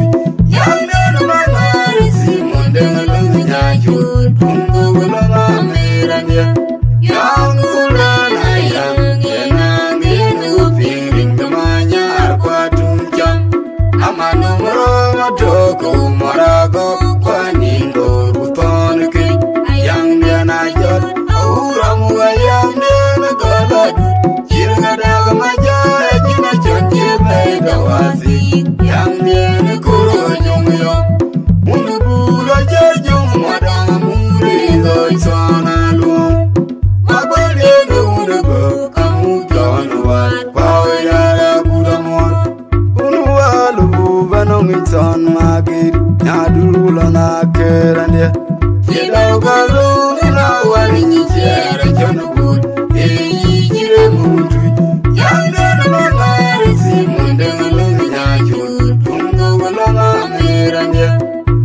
yang, nene, manari, simon, denga, lona, nyaju, tungu, lona, merande. Yang, lona, yang, yenang, yenu, piring, kemanyar, kwa, tumcham. Amanu mroma toko marago kwanindo rutonki. Ayang diana jot auram wa yang diana goladu. Jirga daga maja jina chonje bega wasi. Yang diana kuro jong yo. Munu bula jajong madang muri do sana luo. Magwal diana udago kamu jon wat kwa yara gudamor. Unu walu banong iton magir, nyadu, lona, kerande. Kidau galu, ina, wani, nyichera, chanu, bun, eyi, chire, muntu, yang, dana, mangari, simon, denga, lona, nyaju, tungu, lona, merande.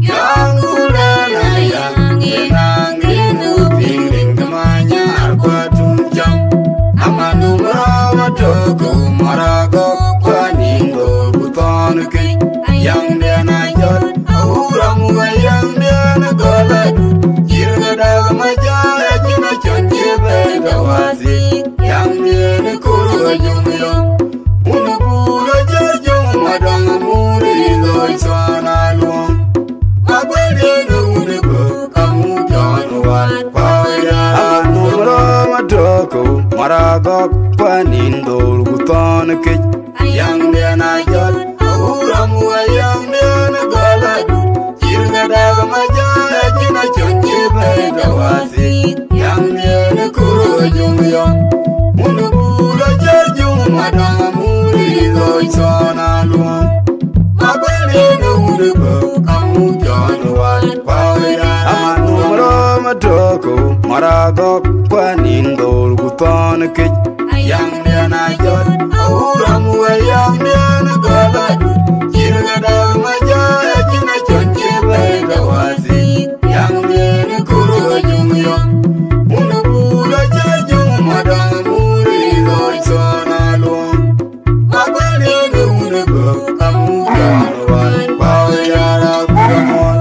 Yang, lona, yang, ina, nginu, piring, kemanyar, kwa, tumcham. Amanu mroma toko marago kwanindo rutonki. Ayang diana jot auram wa yang diana goladu. Jirga daga maja jina chonje bega wasi. Yang diana kuro jong yo. Unu bula jajong madang muri do sana luo. Magwal diana udago kamu jon wat kwa yara. Amanu mroma toko marago kwanindo rutonki. Ayang diana jot auram wa yang diana goladu. Jirga daga maja jina chonje bega wasi. Yang diana kuro jong yo. Unu bula jajong madang muri do sana luo. Magwal diana udago kamu jon wat kwa yara. Amanu mroma toko marago kwanindo rutonki. Ayang diana jot auram wa yang diana goladu. Jirga daga maja jina chonje bega wasi. Yang diana kuro jong yo. Unu bula jajong madang muri do sana luo. Magwal diana udago kamu jon wat kwa yara gudamor.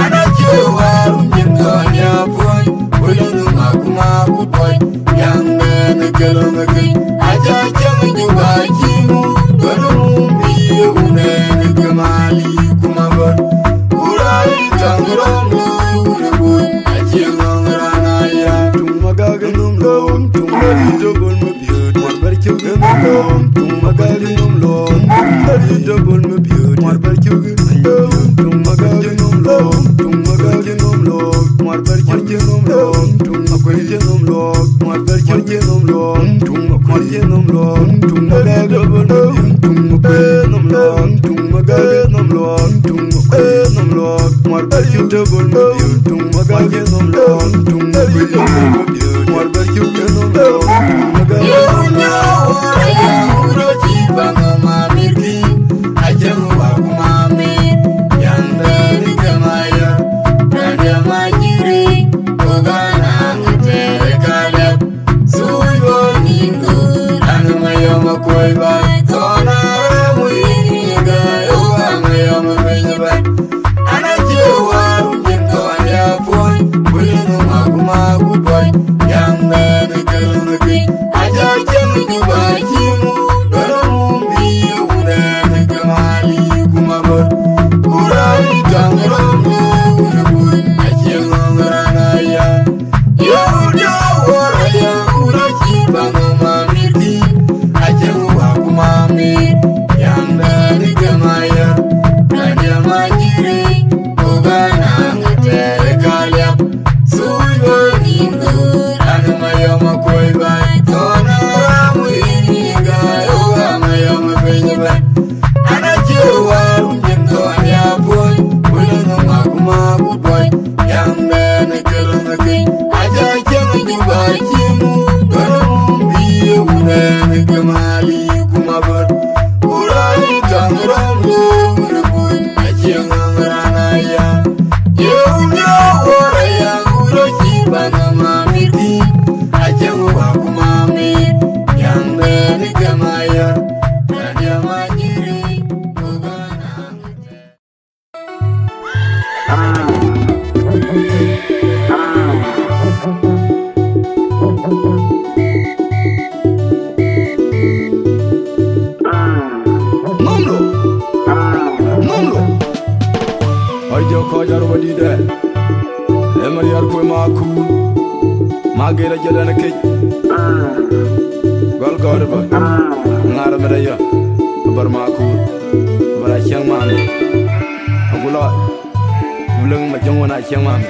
Ana cie war nyin tɔn ya puɔny, wëlë nu mak ma ku puɔny, yang mɛn kelo me keny, aja cam ju ba ci mu, gɔl mu bi ye wunɛn ke mali kuma bɔt. Kurai tang rom lo wun bun, acie ngong rana ya. Tum magag num lo, tum mari dobol me biöt, mar bar cuk num lo, tum magag num lo, tum mari dobol me biöt, mar bar cuk num lo, tum magag num lo, tum magag num lo, mar bar cuk num lo, tum magag num lo, mar bar cuk num lo, tum magag num lo, tum magag dobol me biöt, tum magag num lo, tum magag num lo, tum magag num lo, mar bar cuk dobol me biöt, tum magag num lo, tum magag num lo. Ana cie war nyin tɔn ya puɔny, wëlë nu mak ma ku puɔny, yang mɛn kelo me keny, aja cam ju ba ci mu, gɔl mu bi ye wunɛn ke mali kuma bɔt. Kurai tang rom lo wun bun, acie ngong rana ya. Yo, yo, wara ya, wura ci bang ma miti, acie wa kuma mi, yang mɛn ke maya, na dia ma jiri, ogana ngate kaliap. Suy bani ndur, anu mayoma koi bai, tona ramu ini ga, oga mayoma penyi bai. Ana cie war nyin tɔn ya puɔny, wëlë nu mak ma ku puɔny, yang mɛn kelo me keny, aja cam ju ba ci mu, gɔl mu bi ye wunɛn ke mali kuma bɔt. Kurai tang rom lo wun bun, acie ngong rana ya. Yo, yo, wara ya, wura ci bang ma miti, acie wa kuma mi, yang mɛn ke maya, na dia ma jiri, ogana. Nomlo, nomlo. Oi, jɔ kɔc aröm adït ɛ. Ë Mariar kuë ma kuur. Ma gɛr ajɔt ɛn kec. Gɔl gɔ̈ɔ̈r ëbä. Ŋaar ëmëda yɔ. Abär ma kuur. Abär aciëŋ mami. Agu lɔ. Ku lëŋ ma jɔŋ wën aciëŋ mami.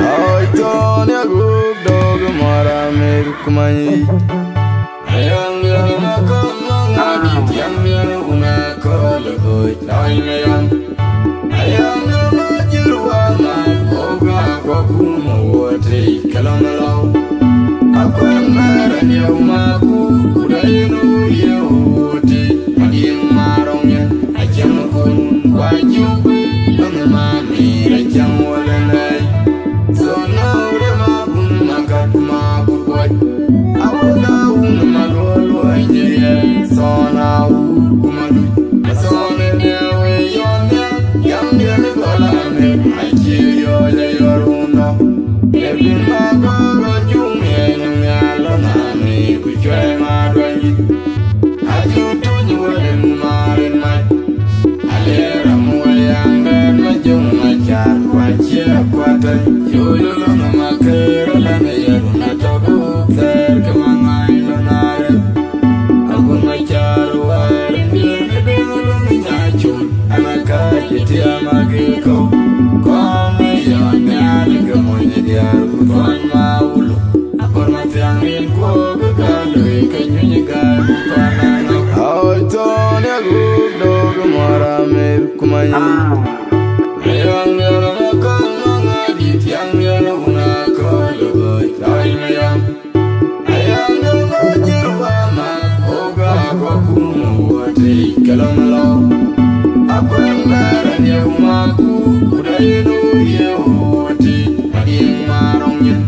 Ai, tɔn ya guk dog mara mer kumai. Ayang ya ma kama ngadi, yang ya una kol boy, tawai me yang. Ayang ya ma jirwa ma, koga kwa kuma wote, kalam lao. Akwan mara ya uma ku, kuda yenu ya wote, madin marong ya. Aciɛŋ kun kua cuk, lɔn ma mïr aciɛŋ wala nɛy. Thon na wurë ma kun ma kat ma ku kuac. Awuda wun ma luɔl luɔi nyiriɛl. Thon a wur ku ma luc. Athon ë dɛ we yɔn ya. Yam diɛn gɔl amir. Aci yɔc ayɔr wun dɔ. Lebin ma gɔl rɔ cuŋ yɛn nhial lɔn amir ku cuɛi ma duany. Aju tuny wël marin mac. Alera muɔl yaŋ dɛn ma jöŋ ma car kua cie kuatɛ. Yololo na ma ker lɛn yɛru na tɔku thɛɛr ke ma ŋany lɔ nare. Agun ma car wär bien ke döŋ lɔ mi nya cul. Ana ka ci tiam agi kɔ. Kɔm yɔ nhial ke mony diar ku thuan ma wulu. Akɔr ma thiaŋ rin kuɔk ka lui ke nyuny gai ku panano. Ai thon ya guk dog mara mer kumai. Ayang ya la kɔn ma ŋadi tiaŋ ya la una kɔl boy. Ai me yang. Ayang ya la jir wa ma koga kwa kuma wote kalam lao. Akwan mara ne uma ku kuda yenu ye wote. Adin marong yen.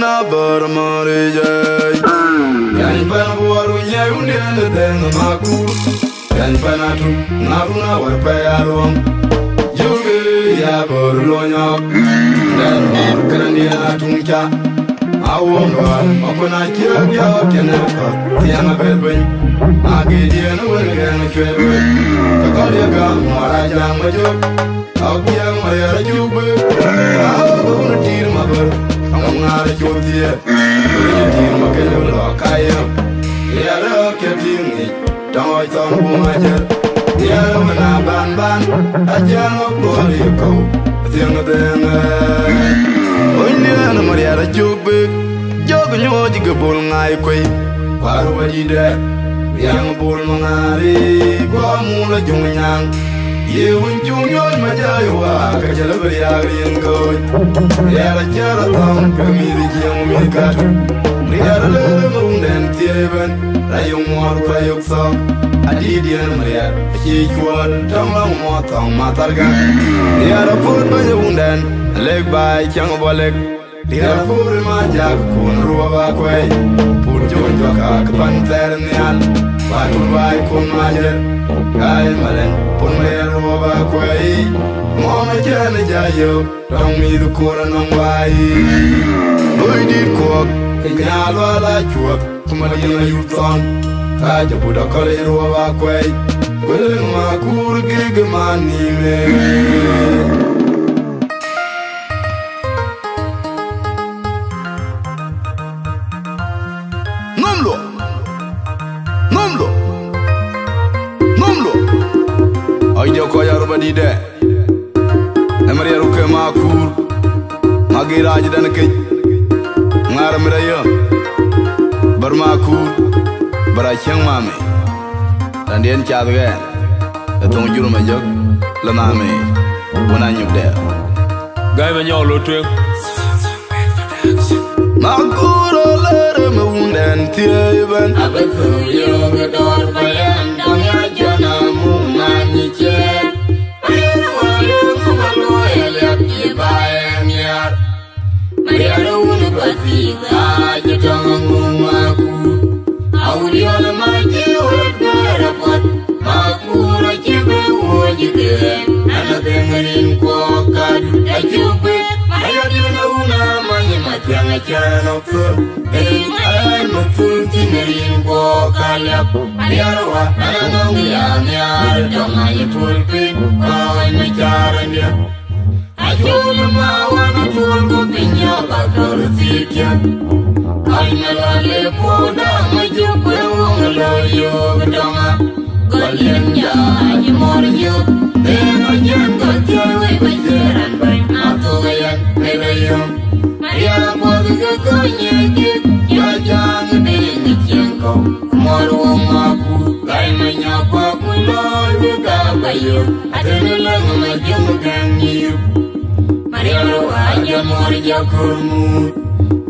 Abär mɔ̈r ë jai. Yany pɛn buɔɔr ku nyai wun diɛn ë dhëŋ ë Makur. Yany pɛn atuk, na run awär pɛi aluɔŋ. Jukï ya bär lony ɔ̈k. Dɛn mɔ̈r kënë diɛn atuŋ ca. Awuɔŋ duaar, ma kun acï rɔt yɔ̈ɔ̈k cïn ë kɔ̈th. Thiɛŋ abɛ̈r piny. Agëëc diɛn wën gɛ̈ŋ cuɛt wek. Ke kɔ̈th ye gam mɔ̈r ajaŋ ma jök. Apiɛŋ Mariɛr acuk bï, raan ɣön tïr mabär, tɔŋ ŋaar acuk thiëër, bï tïr ma keny bï lɔ kayëm. Riɛl ë ɣɔ̈k cï tïŋ ŋic, tɔŋ ɣɔc thɔn bum ajer. Riɛl ë wën a ban ban, aciɛŋ ɣɔ̈k bɔ̈l yï kɔ̈u, thiëŋ dhëëŋ ë. Ɣönydiɛn Mariɛr acuk bïk, jɔk nyuɔɔc ke bul ŋaai kuei, kuar wä dït dɛ, riɛŋ bul maŋaari, guɔ mul ajuŋ nyaŋ. Ye wun cuŋ nyuɔɔc ma jai wa, ka cä lë bï riaak rin kooc. Riɛl acä rɔt thɔ̈ŋ, ke mïth jiɛɛm mïth kat. Riɛl alëër ë murundɛn thiëëc ëbɛ̈n, rayok muɔɔr ku rayok thɔ̈k. Adït diɛn Mariɛr, acï cuɔɔl, tɔ̈ŋ lɔŋ muɔɔr thɔ̈ŋ ma tharka. Riɛl apuɔ̈t bɛ̈ny ë wundɛn, alek baai cäŋ bɔ̈ lek. Diɛɛr puur ë ma jak kun ruɔp akuɛi. Puur cök jɔk ak pan thɛɛr nhial. Ba tun waai kun ma jër. Kaai malɛn pun mɛɛr ruɔp akuɛi. Mɔm acɛn ë jai yök. Tɔŋ mïth kuɔr anɔŋ waai. Loi dït kuɔk. Ke nyaal wal acuɔth. Ku ma diɛn ayup thɔn. Ka jɔ but akɔl ë ruɔp akuɛi. Wël ma kuur gig man nïm ë. Nhomlo! Nhomlo! Nhomlo! Ɔc diɛ kɔc arop adït dɛ. Ë Mariɛr ku ke Makur. Magir rac dɛn kec. Ŋaar mir ayö. Bär Makur. Bär acieŋ mami. Raan diɛn cath ɣɛn. Ë thoŋ jur ma jök. Lë mami. Wën anyup dɛ. Gäi ma nyɔk lo tueŋ. Makur alëër ë me wundɛn thiëëc ëbɛ̈n. Abï thou yöök ë dɔ̈ɔ̈r payam dɔ̈ŋ ya jɔn amuk man ë ciëër. Payam wä yöök ë ma luɔi aliap yï ba ë nhiaar. Mariɛr wun ë Pathik aa cï tɔŋ ŋuŋ Makur. Awuliɔl ma cï wek bɛ̈ɛ̈r apuɔth. Makur acï bï wuɔ̈c ë keen, an, adheŋ rin kuɔɔk kadut acuk bï. Ayadï na wun amany ma thiaŋ acän ë thöl. Rin an, ma thöl thïn rin kuɔɔk aliap. Mariɛr wa, an, anɔŋ ya nhiaar, tɔŋ ayï tuöl piny, kɔc ma caar andiɛ̈. Acol ma wan atuɔl ku piny abak dɔl thiëëk cä. Kɔc me lɔ le puɔ̈u dɔm ma jök we woŋ lɔ yöök dɔŋa. Gɔl yen ja aji mɔr yök. Dhëëŋ ajiɛn gɔl thiëëk wei bä ciëër an bäny. Athok yɛn me lɔ yöök. Maria puɔth ke kony ye jik. Ya jaŋ dëëŋ cieŋ kɔ̈u. Mɔr woŋ Makur. Gäi ma nyɔk kɔ̈k ku lɔɔc we ka bä yök. Atënë läŋ ma jöŋ gäŋ yïp. Mariɛr wa jɔ mɔr jɔ kör muut.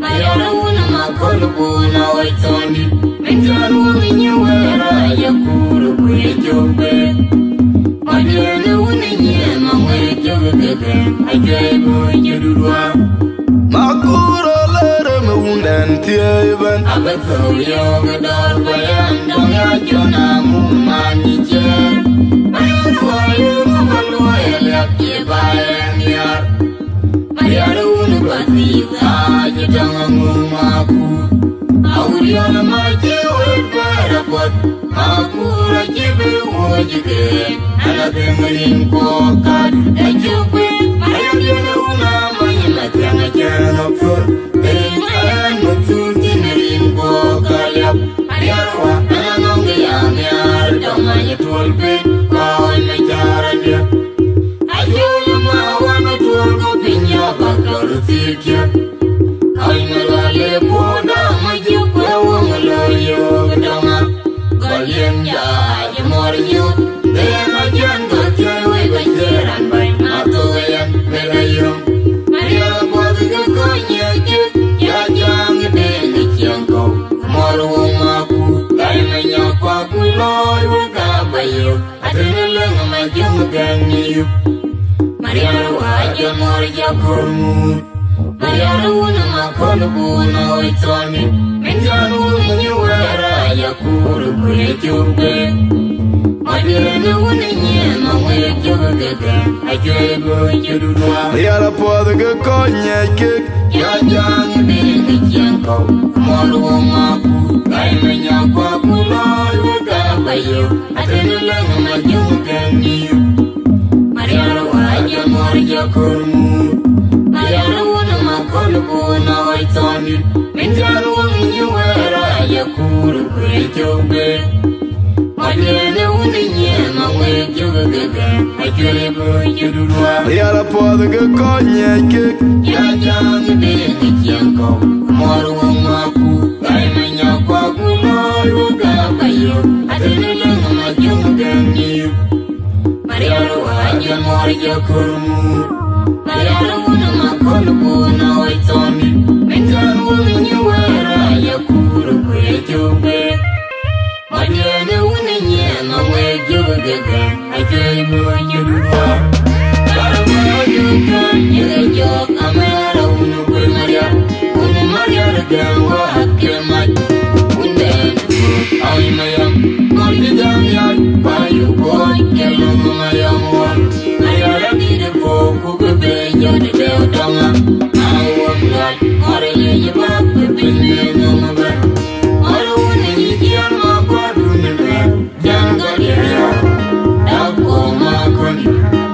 Mariɛr wun ma köl bun a wec thɔndït. Min cän wun nyi wëër a jɔ kuur ku ye cök bek. Ma diɛɛn wun nyi ma ŋuɛ̈ɛ̈c cök keke. A juɛc bööc cï duduar. Makur alëër ë me wundɛn thiëëc ëbɛ̈n. Abï thou yöök ë dɔ̈ɔ̈r payam dɔ̈ŋ ya jɔn amuk man ë ciëër. Mariɛr wa yöök ë ma luɔi aliap yï ba ë nhiaar. Mariɛr wun ë Pathik aa cï tɔŋ ŋuŋ Makur. Awuliɔl ma cï wek bɛ̈ɛ̈r apuɔth. Makur acï bï wuɔ̈c ë keen, an, adheŋ rin kuɔɔk kadut acuk bï. Mariɛr yen wun amany ma thiaŋ acän ë thöl. Rin an, ma thöl thïn rin kuɔɔk aliap. Mariɛr wa, an, anɔŋ ya nhiaar, tɔŋ many tuɔl piny, kɔc ma caar andiɛ̈. Acol ma wan atuɔl ku piny abak dɔl thiëëk cä. Kɔc me lɔ le puɔ̈u dɔm ma jök we woŋ lɔ yöök dɔŋa. Gɔl yen ja aji mɔr yök. Dhëëŋ ajiɛn gɔl thiëëc wei bä ciëër an bäny. Athok yɛn me lɔ yöök. Mariɛr puɔth ke kony ye jik. Ya jaŋ dëëŋ cieŋ kɔ̈u. Mɔr woŋ Makur. Gäi ma nyɔk kɔ̈k ku lɔɔc we ka bä yök. Atënë läŋ ma jöŋ gäŋ yïp. Mariɛr wa jɔ mɔr jɔ kör muut. Ayar wun ma kol bun oi toni. Min jan wun ni wera ya kur kure chube. Madene wun ni ma we chube gege. Ayar puɔth ke kony nyɛc kek. Ya jam bin ke cien kɔu. Mor wun ma ku. Gai me nya kwa ku loi we ka ba yo. Atene leng ma jung keng ni. Mariar wa ja mor ja kurmu. Mariar wun ma kol bun oi toni. Min jan wun ni wera ya kur kure chube. Madene wun ni ma we chube gege. Ayar puɔth ke kony nyɛc kek. Ya jam bin ke cien kɔu. Mor wun ma ku. Gai me nya kwa ku loi we ka ba yo. Atene leng ma jung keng ni. Mariar wa ja mor ja kurmu. Mariar wun ma kol bun oi toni. Min jan wun ni wera ya kur kure chube. Madene wun ni ma we chube gege. Ayar puɔth ke kony nyɛc kek. Amera wun kwe Mariar. Wun Mariar ke wa ke mac. Wun den. Ai mayam. Mon di jam ya. Ba yu boy ke lu mayam wa. Ayar di de po ku be be ya de de tonga. Awon la. Ore ye ba be be ne no ma ba. Ore wun ni ya ma kwa du ne ba. Jan Gɔl Yeriɔ̈ɔ̈k, dak kuɔɔm ma kɔn,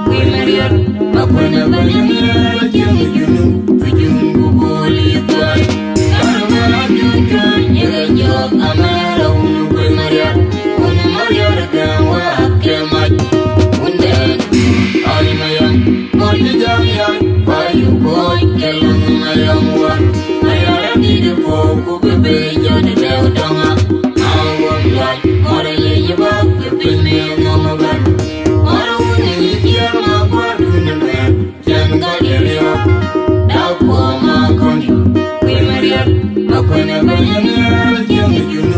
kuï Mariar, ma kuën ë bɛ̈ny ë nhial, cieŋ ë Junub, ku Junub ku Bol ë Thuɔɔi. Dak ma Junub, yeke jɔɔk, amɛɛr awun, kuï Mariar, wun Mariar, gɛ̈m waak ke mac, wun dɛ̈ɛ̈n, ai mayam, kɔc cï jam yai, kuay ë kuɔɔc, ke lɔ̈ŋ mayam wän, Mariar adït ë puɔ̈u, ku bï bei jɔt ë dɛ̈ɛ̈u tɔŋ. Awuɔ̈m lual, ŋɔ̈r ë yic bäk, bï piny mïïr nhom ëbɛ̈n. Ŋɔ̈r wun ë yic ciɛɛr, ma kuäär dun ëbɛ̈n, cɛn gɔl ë riɔ̈ɔ̈k. Dak kuɔɔm ma kɔn, kuï Mariar, ma kuën ë bɛ̈ny ë nhial, cieŋ ë Junub,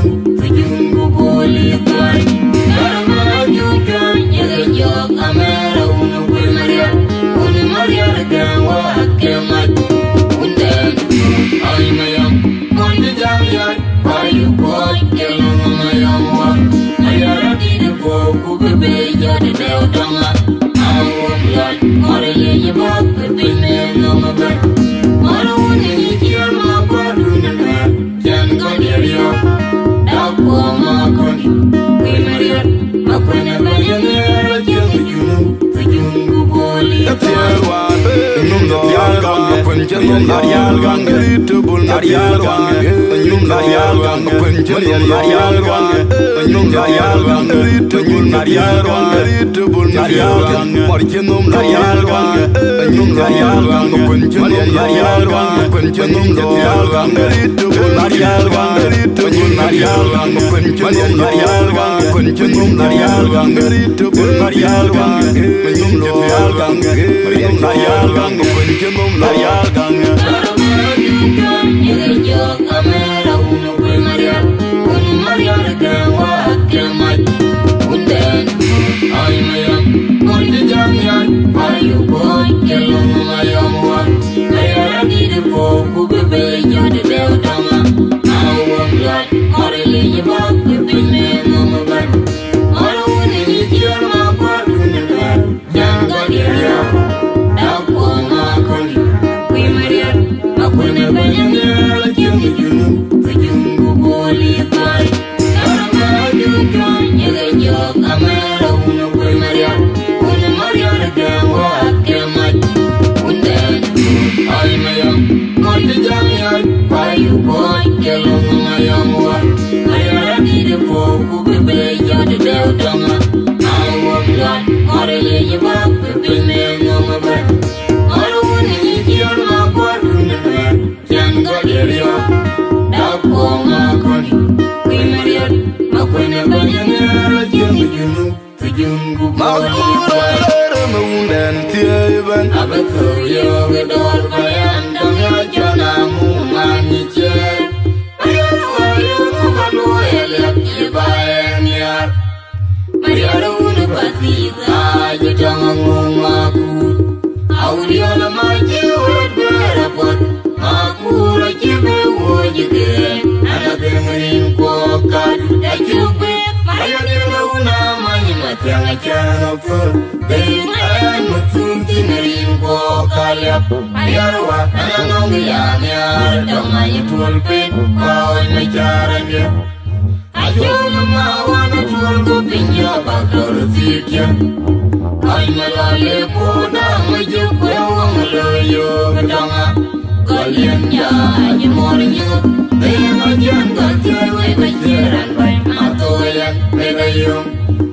ku Junub ku Bol ë Thuɔɔi. Dak ma Junub, yeke jɔɔk, amɛɛr awun, kuï Mariar, wun Mariar, gɛ̈m waak ke mac, wun dɛ̈ɛ̈n, ai mayam. Mon cï jam yai, kuay ë kuɔɔc, ke lɔ̈ŋ mayam wän. Mariar adït ë puɔ̈u, ku bï bei jɔt ë dɛ̈ɛ̈u tɔŋ. Awuɔ̈m lual, ŋɔ̈r ë yic bäk, bï piny mïïr nhom ëbɛ̈n. Ŋɔ̈r wun ë yic ciɛɛr, ma kuäär dun ëbɛ̈n, cɛn gɔl ë riɔ̈ɔ̈k. Dak kuɔɔm ma kɔn, kuï Mariar, ma kuën ë bɛ̈ny ë nhial, cieŋ ë Junub. Tiɛŋ acän aköl, dheŋ ɛn ma thun thïn rin guɔ ka liap. Mariar wa, ɛn anɔŋ ya nhiaar, dɔŋ anyï tuɔl piny, kɔc ma car andiɛ. Acol ma wan atuɔl ku piny ya bak tɔr thiëëkiɛn. Kɔc ma lɔ le puɔ̈u dɔŋ ma jök ku ya wɔŋ lo yök dɔŋa. Gɔl yen ya, anyï mɔr nyuth, dheŋ acän gɔl thiëëi wei ba ciëër an bäny ma thou yɛn, wek ayöŋ.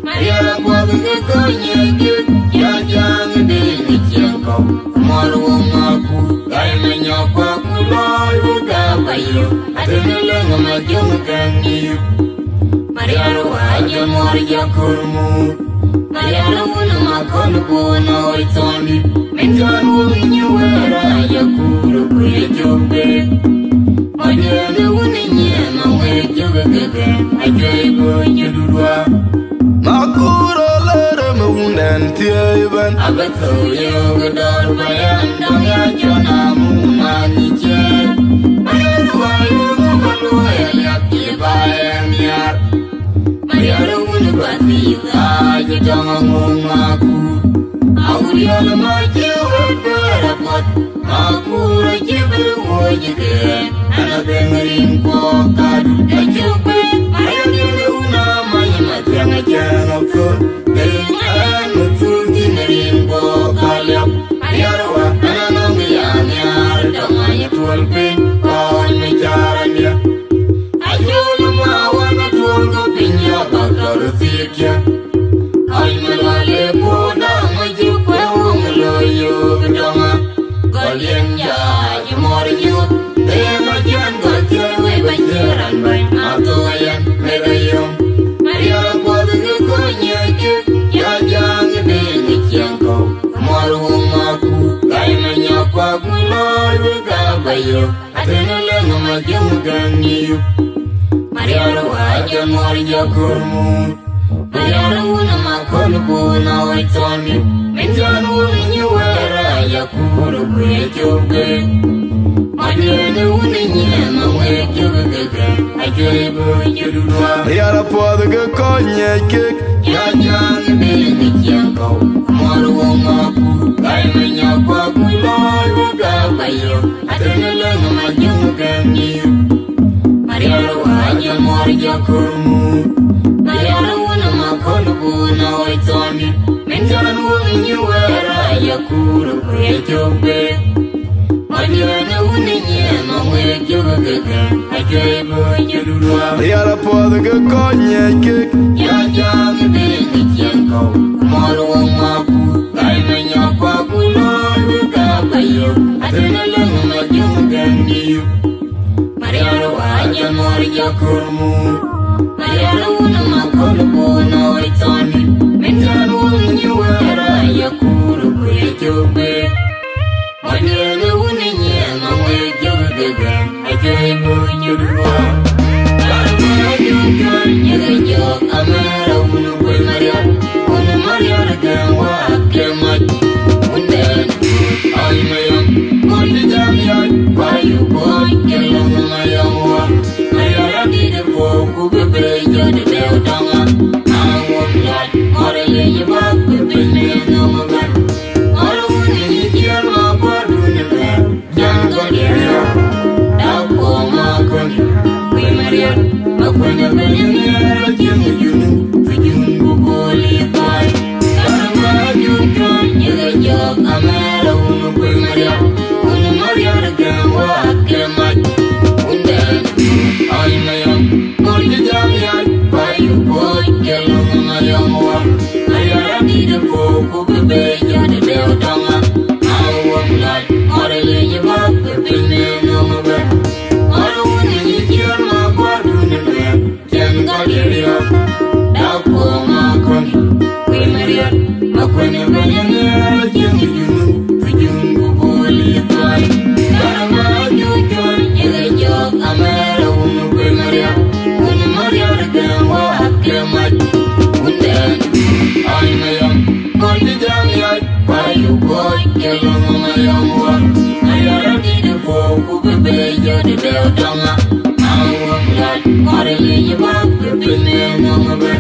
Mariar apuɔth ke kony ye kek, ya jaŋ dï në ciɛɛŋ kɔ̈u, mɔr wun ŋɔku, gai me nyɔk kuak ku lɔɔc wek aa ba yök, atënë lëŋ ma jöŋ kɛn yök. Mariar wa jɔ mɔr jɔ kör muut, Mariar wun ma kɔn bun oi thɔndï, min jɔn wun nyuwɛɛr a jɔ kuur ku ye cök bek. Madiɛɛn wun nyiɛɛn ma wek cök keke, ajuɛi bööc cï dudua. Makur alere me wunden thiei ben. Abe thou yök dɔr bayan dɔŋ ya jɔn amu man ni chen. Bayan wa yök ma luɔi aliap ki bayan yar. Mariar wun ba thiëëk aa cï tɔŋ aŋoŋ maku. Awuriɔl ma cï wek bɛ̈ɛ̈r apuɔth. Makur acï bï wööc ke, an, adheŋ rin kuɔɔk kadu, acuk bï, ayek yen wun amany, ma thiaŋ acän aköl, dheŋ ɛn ma thul thïn rin kuɔɔk ka liap. Mariar wa, an, anɔŋ ya nhiaar, dɔŋ anyï tuɔl piny, kɔc ma car andiɛ. Acol ma wan atuɔl ku piny, ya bak tɔr thiëëkiɛn. Kɔc ma lɔ le puɔ̈u dɔŋ ma jök ku ya wɔŋ lo yök dɔŋa. Gɔl yen ya, anyï mɔr nyuth, dheŋ acän gɔl thiëëi wei ba ciëër an bäny ma thou yɛn, wek ayöŋ. Mariar apuɔth ke kony ye kek, ya jaŋ dï në ciɛɛŋ kɔ̈u, mɔr wun ŋɔku, gai me nyɔk kuak ku lɔɔc wek aa ba yök, atënë lëŋ ma jöŋ kɛn yök. Mariar wa jɔ mɔr jɔ kör muut. Mariar wun ma kɔn bun oi thɔndï, min jɔn wun nyuwɛɛr a jɔ kuur ku ye cök bek. Madiɛɛn wun nyiɛɛn ma wek cök keke, ajuɛi bööc cï dudua. Mariar apuɔth ke kony ye kek, ya jaŋ dï në ciɛɛŋ kɔ̈u, mɔr wun ŋɔku, gai me nyɔk kuak ku lɔɔc wek aa ba yök, atënë lëŋ ma jöŋ kɛn yök. Mariar wa jɔ mɔr jɔ kör muut. Mariar wun ma kɔn bun oi thɔndï, min jɔn wun nyuwɛɛr a jɔ kuur ku ye cök bek. Madiɛɛn wun nyiɛɛn ma wek cök keke, ajuɛi bööc cï dudua. Mariar apuɔth ke kony ye kek, ya jaŋ dï në ciɛɛŋ kɔ̈u, mɔr wun ŋɔku, gai me nyɔk kuak ku lɔɔc wek aa ba yök, atënë lëŋ ma jöŋ kɛn yök. Mariar wa jɔ mɔr jɔ kör muut. Mariar wun ma kɔn bun oi thɔndï, min jɔn wun nyuwɛɛr a jɔ kuur ku ye cök bek. Madiɛɛn wun nyiɛɛn ma wek cök keke, ajuɛi bööc cï dudua. Kar ma jɔ kän yeke jɔk amɛɛr wun kuc Mariar, wun Mariar gɛŋ wa ke mac. Wundɛn, ɔny mayɔm, ŋot cï jam yɔc, ba yök kuɔɔc ke lɔŋ mayɔm wa. Mariar adït puɔ̈u ku bï bei jɔt dɛu tɔŋa. Aŋuɔm luat, ŋɔr ë lec bäk bï piny bï nöm ëbɛ̈n. Ŋɔr wun ë yï ciɛɛr ma kuɔrdun ëbɛ̈n. Jan gɔl yɛn yɔ̈k, dak kuɔɔm ma kɔn, kuc Mariar, ma kuën ë bɛ̈ny ë nhiɛɛr acïn ë jun, ku jun ku bol yï thɔɔc. Kar ma jun cuɔn, yeke jɔk amɛɛr wun kuc Mariar, wun Mariar gɛ̈m waak ke mac. Wundɛn, ɔny mayɔm, ŋot cï jam yɔc, ba yök kuɔɔc ke lɔŋ mayɔm wa. Mariar adït puɔ̈u ku bï bei jɔt dɛu tɔŋa. Awuɔm luat, ŋɔr ë lec bäk bï piny bï nöm ëbɛ̈n. Ŋɔr wun ë yï ciɛɛr ma kuɔrdun ëbɛ̈n. Cɛn gɔl ye riɔ̈ɔ̈k, dak kuɔɔm ma kɔn, kuc Mariar, ma kuën ë bɛ̈ny ë nhiɛɛr acïn ë jun, ku jun ku bol yï thɔɔc. Kar ma jɔ cuɔn, yeke jɔk amɛɛr wun kuc Mariar, wun Mariar gɛ̈m waak ke mac. Wundɛn, ɔny mayɔm, ŋot cï jam yɔc, ba yök kuɔɔc ke lɔŋ mayɔm wa. Mariar adït puɔ̈u ku bï bei jɔt dɛu tɔŋa. Awuɔm luat, ŋɔr ë lec bäk bï piny bï nöm ëbɛ̈n.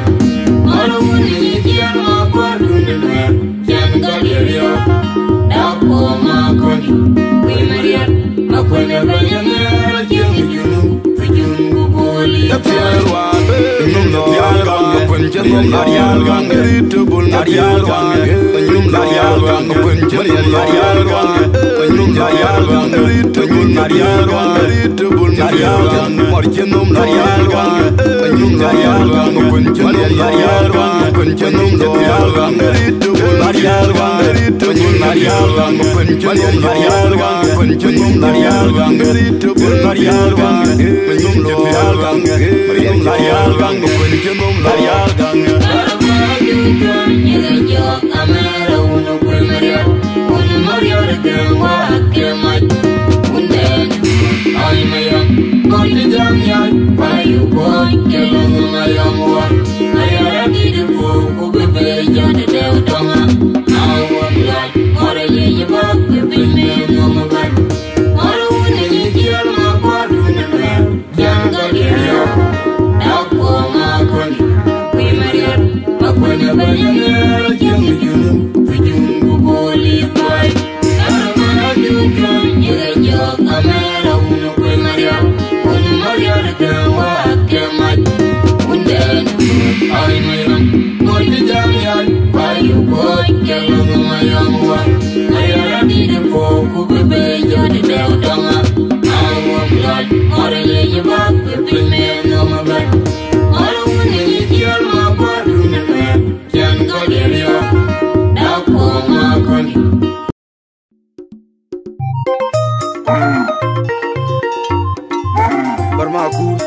Barma kur,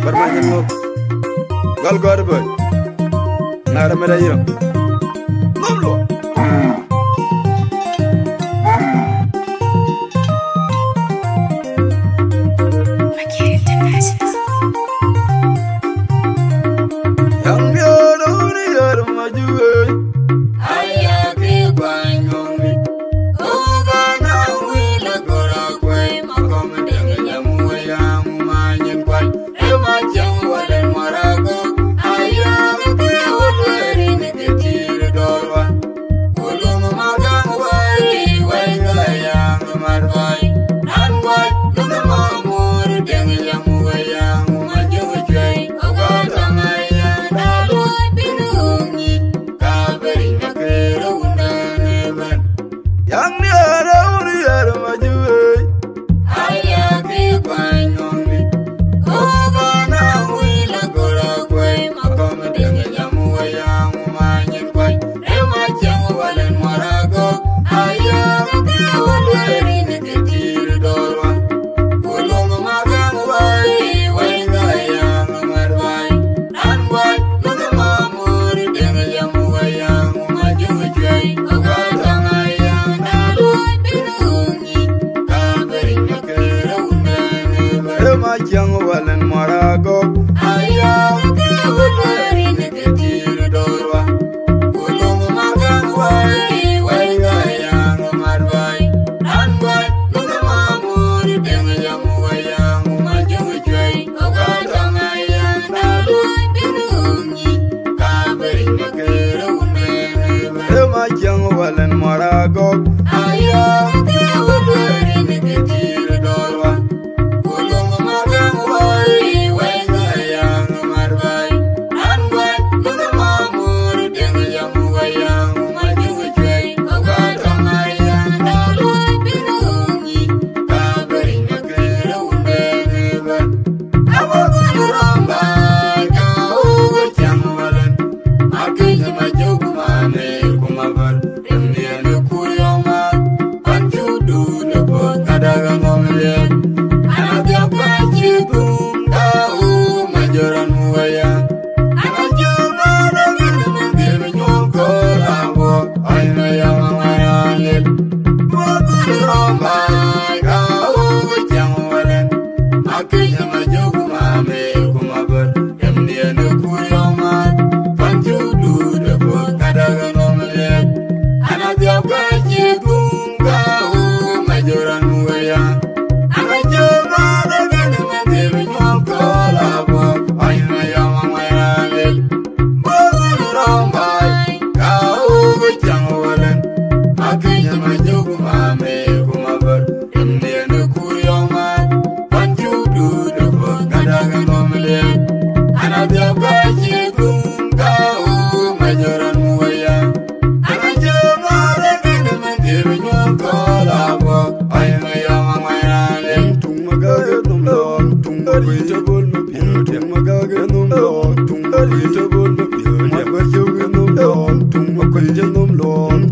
barma nyin ŋok, gal gɔ̈t bɛ̈ny, ŋäär ëmëda yï rɔm. Ŋom luɔ. Yang biar uni yar majuwe. Aya ke bany nongi. Oga na wila gora kwai makom deng nyam wayang manyin kwai. Ema jang walen marago. Aya ke wulweri ni ke tir dorwa. Kulung magang wai, wai gayang marwai. Nan wai, lung mamur deng yang wayang majuwe. Oga tangaya daloi binungi. Kaberi makere undane ban. Yang ni ara uri ara majuwe. Aya ke kwany nongi. Oga na wila gora kwai makom deng yang wayang manyin kwai. Ema jang walen marago. Aya ke wulweri ni ke tir dorwa. Kulung magang wai, wai gayang marwai. Nan wai, lung mamur deng yang wayang majuwe. Oga tangaya daloi binungi. Kaberi makere undane ban. Ema jang walen marago. Aya ke wulweri ni ke tir dorwa. Kulung magang wai, wai gayang marwai. Nan wai, lung mamur deng yang wayang majuwe. Oga tangaya daloi binungi. Kaberi makere undane ban. Ema jang walen marago. Aya ke wulweri ni ke tir dorwa. Kulung magang wai, wai gayang marwai. Nan wai, lung mamur deng yang wayang majuwe. Oga tangaya daloi binungi. Kaberi makere undane ban. Awa gulu romba, ka uwe chang walan. Makinya majugu mame kumabar. Demdian kurioma, panchudu de pot kadaga ngomle. Ana dia pachidu, ka u majoran waya. Ana jama na gina mangil nyoko labo, ay na yama mayalil. Awa gulu romba, ka uwe chang walan. Makinya majugu mame kumabar. Demdian kurioma, panchudu de pot kadaga ngomle.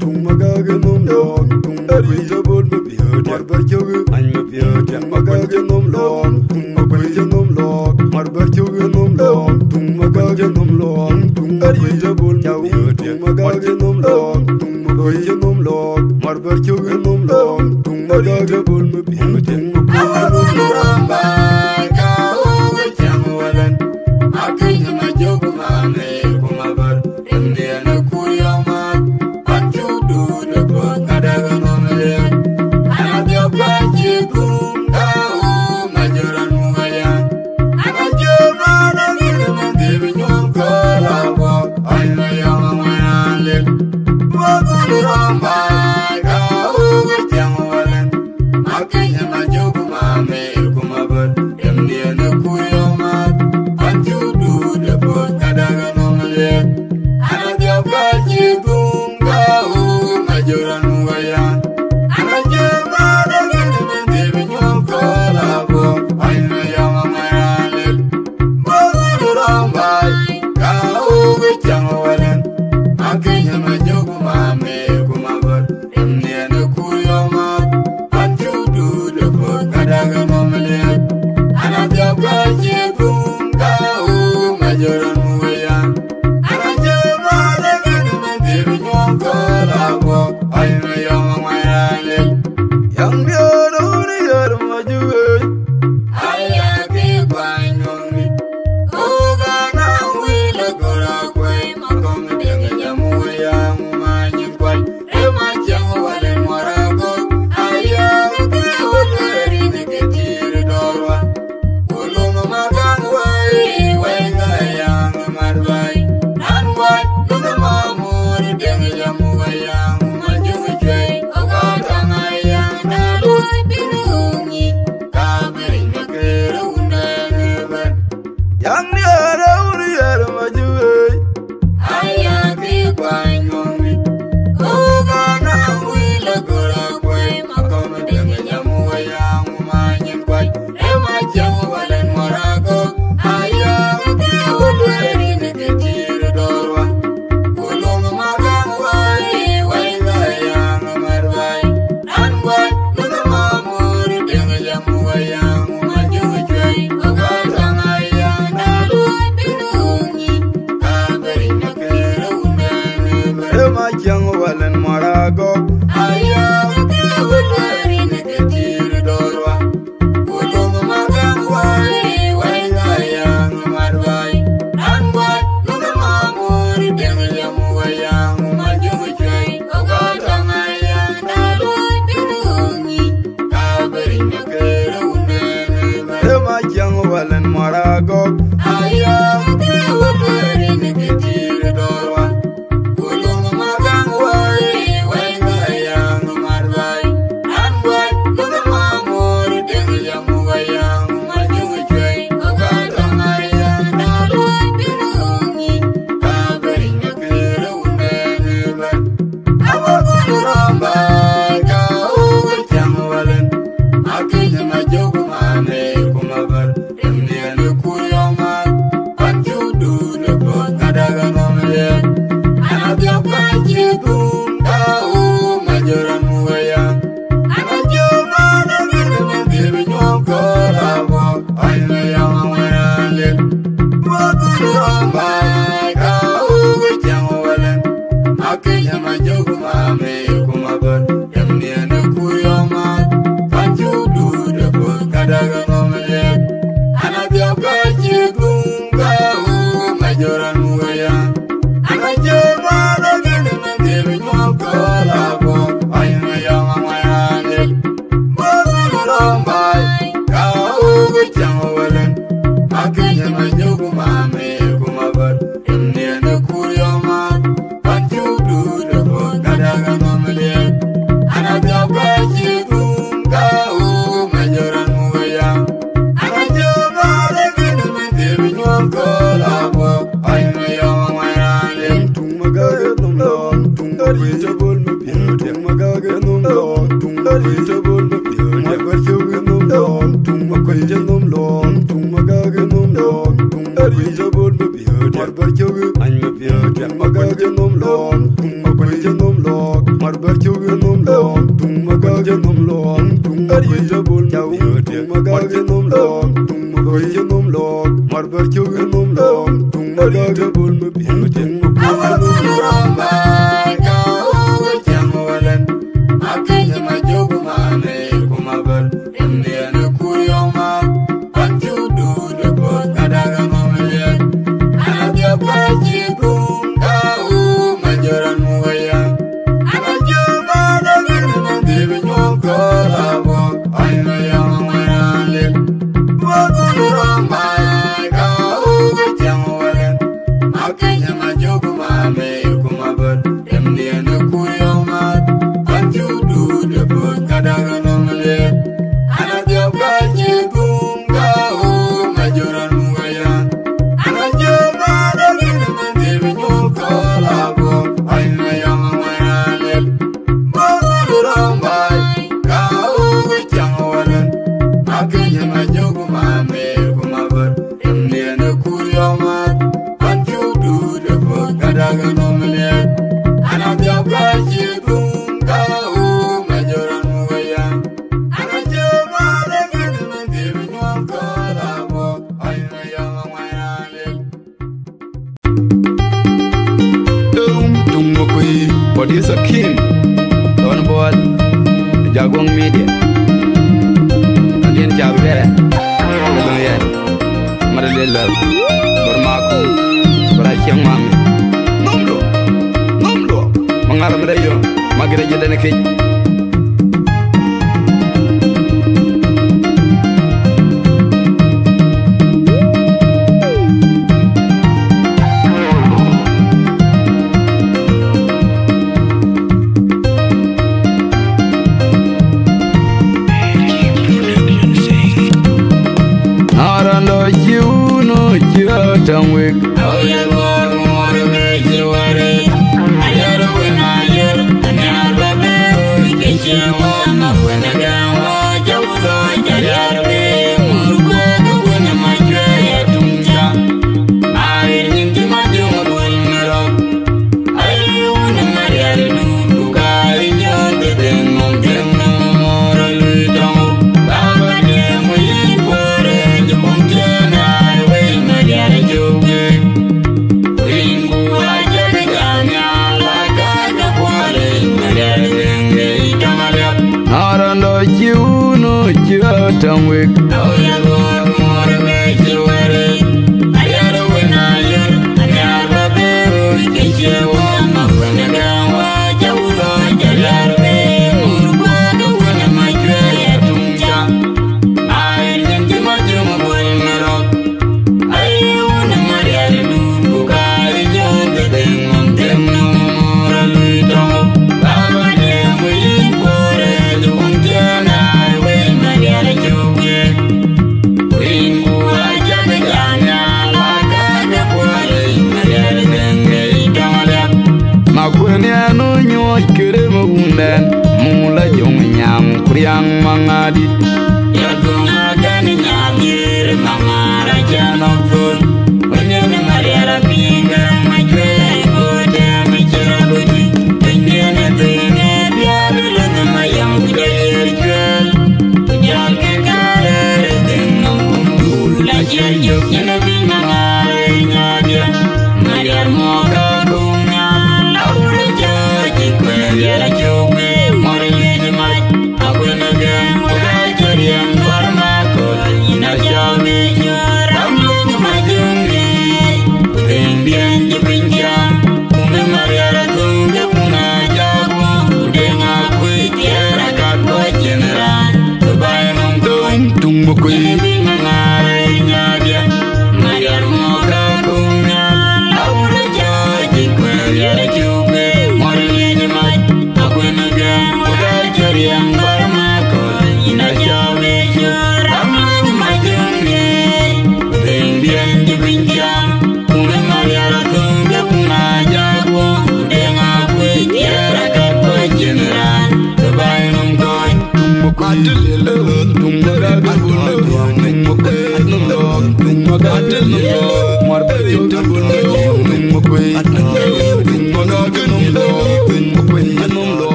Tuŋ magäk ë nhom lɔɔk, tuŋ makuëc jɔ bol mi piööt. Mar bär cök ë many mi piööt, tuŋ magäk ë nhom lɔɔk, tuŋ makuëc ë nhom lɔɔk. Mar bär cök ë nhom lɔɔk, tuŋ magäk ë nhom lɔɔk, tuŋ makuëc jɔ bol mi piööt. Tuŋ magäk ë nhom lɔɔk, tuŋ makuëc ë nhom lɔɔk. Mar bär cök ë nhom lɔɔk, tuŋ magäk ë bol mi piööt, tuŋ makuëc ë nhom lɔɔk. Yaŋ diɛɛr ë wun yɛr ma juëc. Aya ki kuany ŋɔŋi. Oga na wïl agora kuany ma kɔm deng jam wa yaŋ ma nyin kuany. Ema cieŋ walen marago. Aya ki wun weri ni ke tir dorwa. Kulung ma gam wai wai ga yaŋ marwai. An wai nuna ma mori deng jam wa yaŋ ma juëc. Oga tang aya na luai. Rem acieŋ walen marago. Aya ke wulweri ne ke tir dorwa. Kulung magam wai wai ga yang marwai. An wai nuna ma mori deng jam wa yang ma juëc. Oga tang aya na luai. Rem acieŋ walen marago. Aya ke wulweri ne ke tir dorwa. Kulung magam wai wai ga yang marwai. An wai nuna ma mori deng jam wa yang ma juëc. Oga tang aya na luai. Ka beri ne ke wulweri ne. Bär cök ë nhom lɔɔk, tuŋ magak ë nhom lɔɔk, tuŋ magak ë bol, tuŋ magak ë nhom lɔɔk, tuŋ magak ë nhom lɔɔk, mar bär cök ë nhom lɔɔk, tuŋ magak ë bol, tuŋ magak ë nhom lɔɔk. Tuŋ Makui, producer Kim, Don Bol, Jaguar Media. Adien ca bɛ, Lɔŋ Yɛn, Mara Lel Lal, Bor Maku, Bor Aciɛŋ Mami. Nom lo, nom lo, Maŋar Mara Yom, Magere Jeden Kec. Arando chiu no chia tang wek. Arando chiu no chia tang wek. Makueni anu nyuɔc kërë ma wunden, mula jong nyam kuriang mangadit. Tuŋ Makui.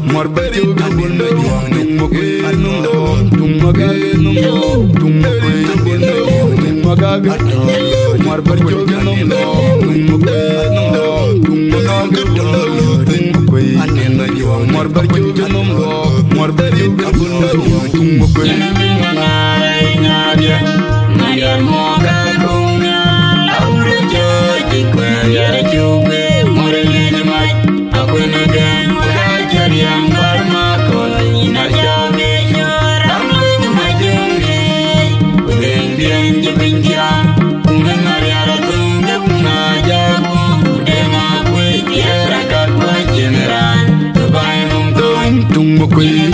Muɔr bɛ̈c cök ë bun dɔ, tuŋ makuëër nɔm dɔ, tuŋ magak nɔm dɔ, tuŋ makuëër ë bun dɔ, tuŋ magak. Muɔr bɛ̈c cök ë nɔm dɔ, tuŋ makuëër nɔm dɔ, tuŋ magak ë bun dɔ, tuŋ makuëër nɔm dɔ. Muɔr bɛ̈c cök ë nɔm dɔ, muɔr bɛ̈c cök ë bun dɔ, tuŋ makuëër. Tuŋ makuëër.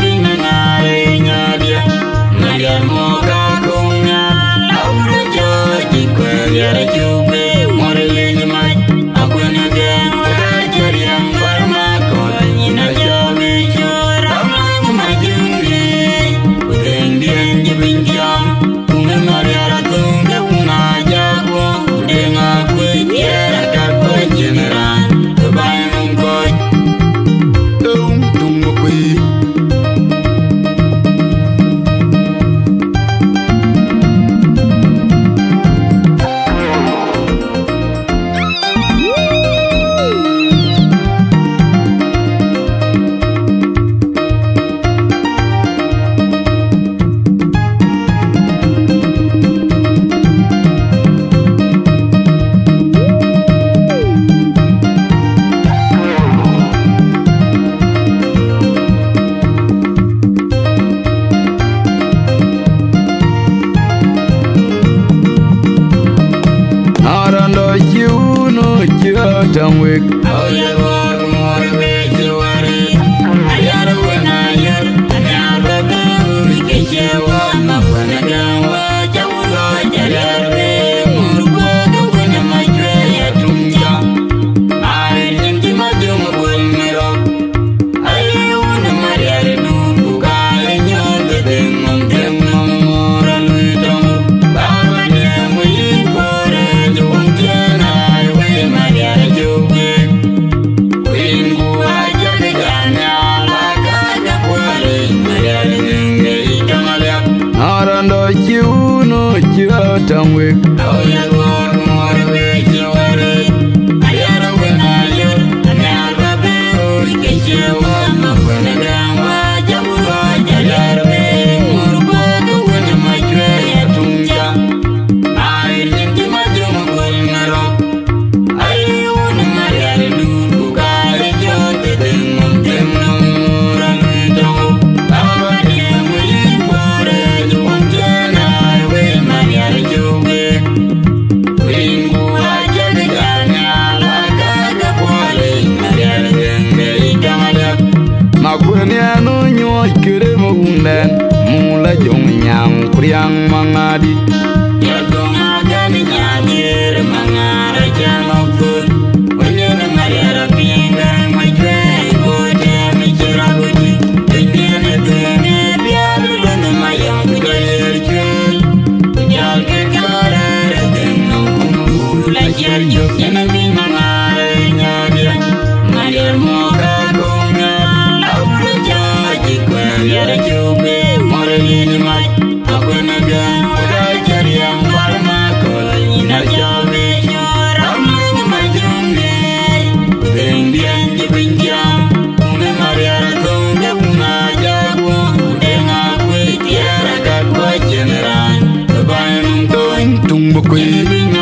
Arando chiuno chiatam wek. Arando chiuno chiatam wek. Makuëër yɛn ë nyuɔɔc kërë ma wunden, mula jɔŋ nyaŋ kuriaŋ maŋadï. Tuŋ bï kuëër.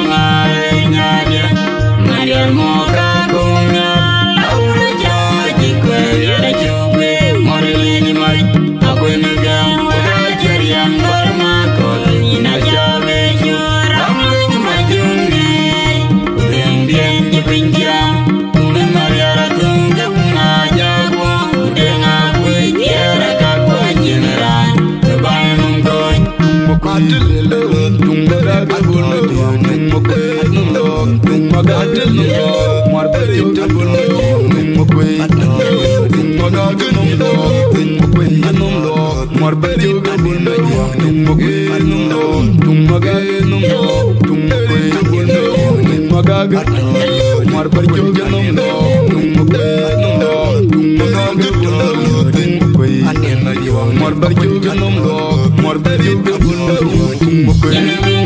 Muɔr bï cïn cï nɔm luɔk, muɔr bï riëëu bï gul, muɔr bï cïn cï nɔm luɔk, muɔr bï riëëu bï gul, muɔr bï cïn cï nɔm luɔk.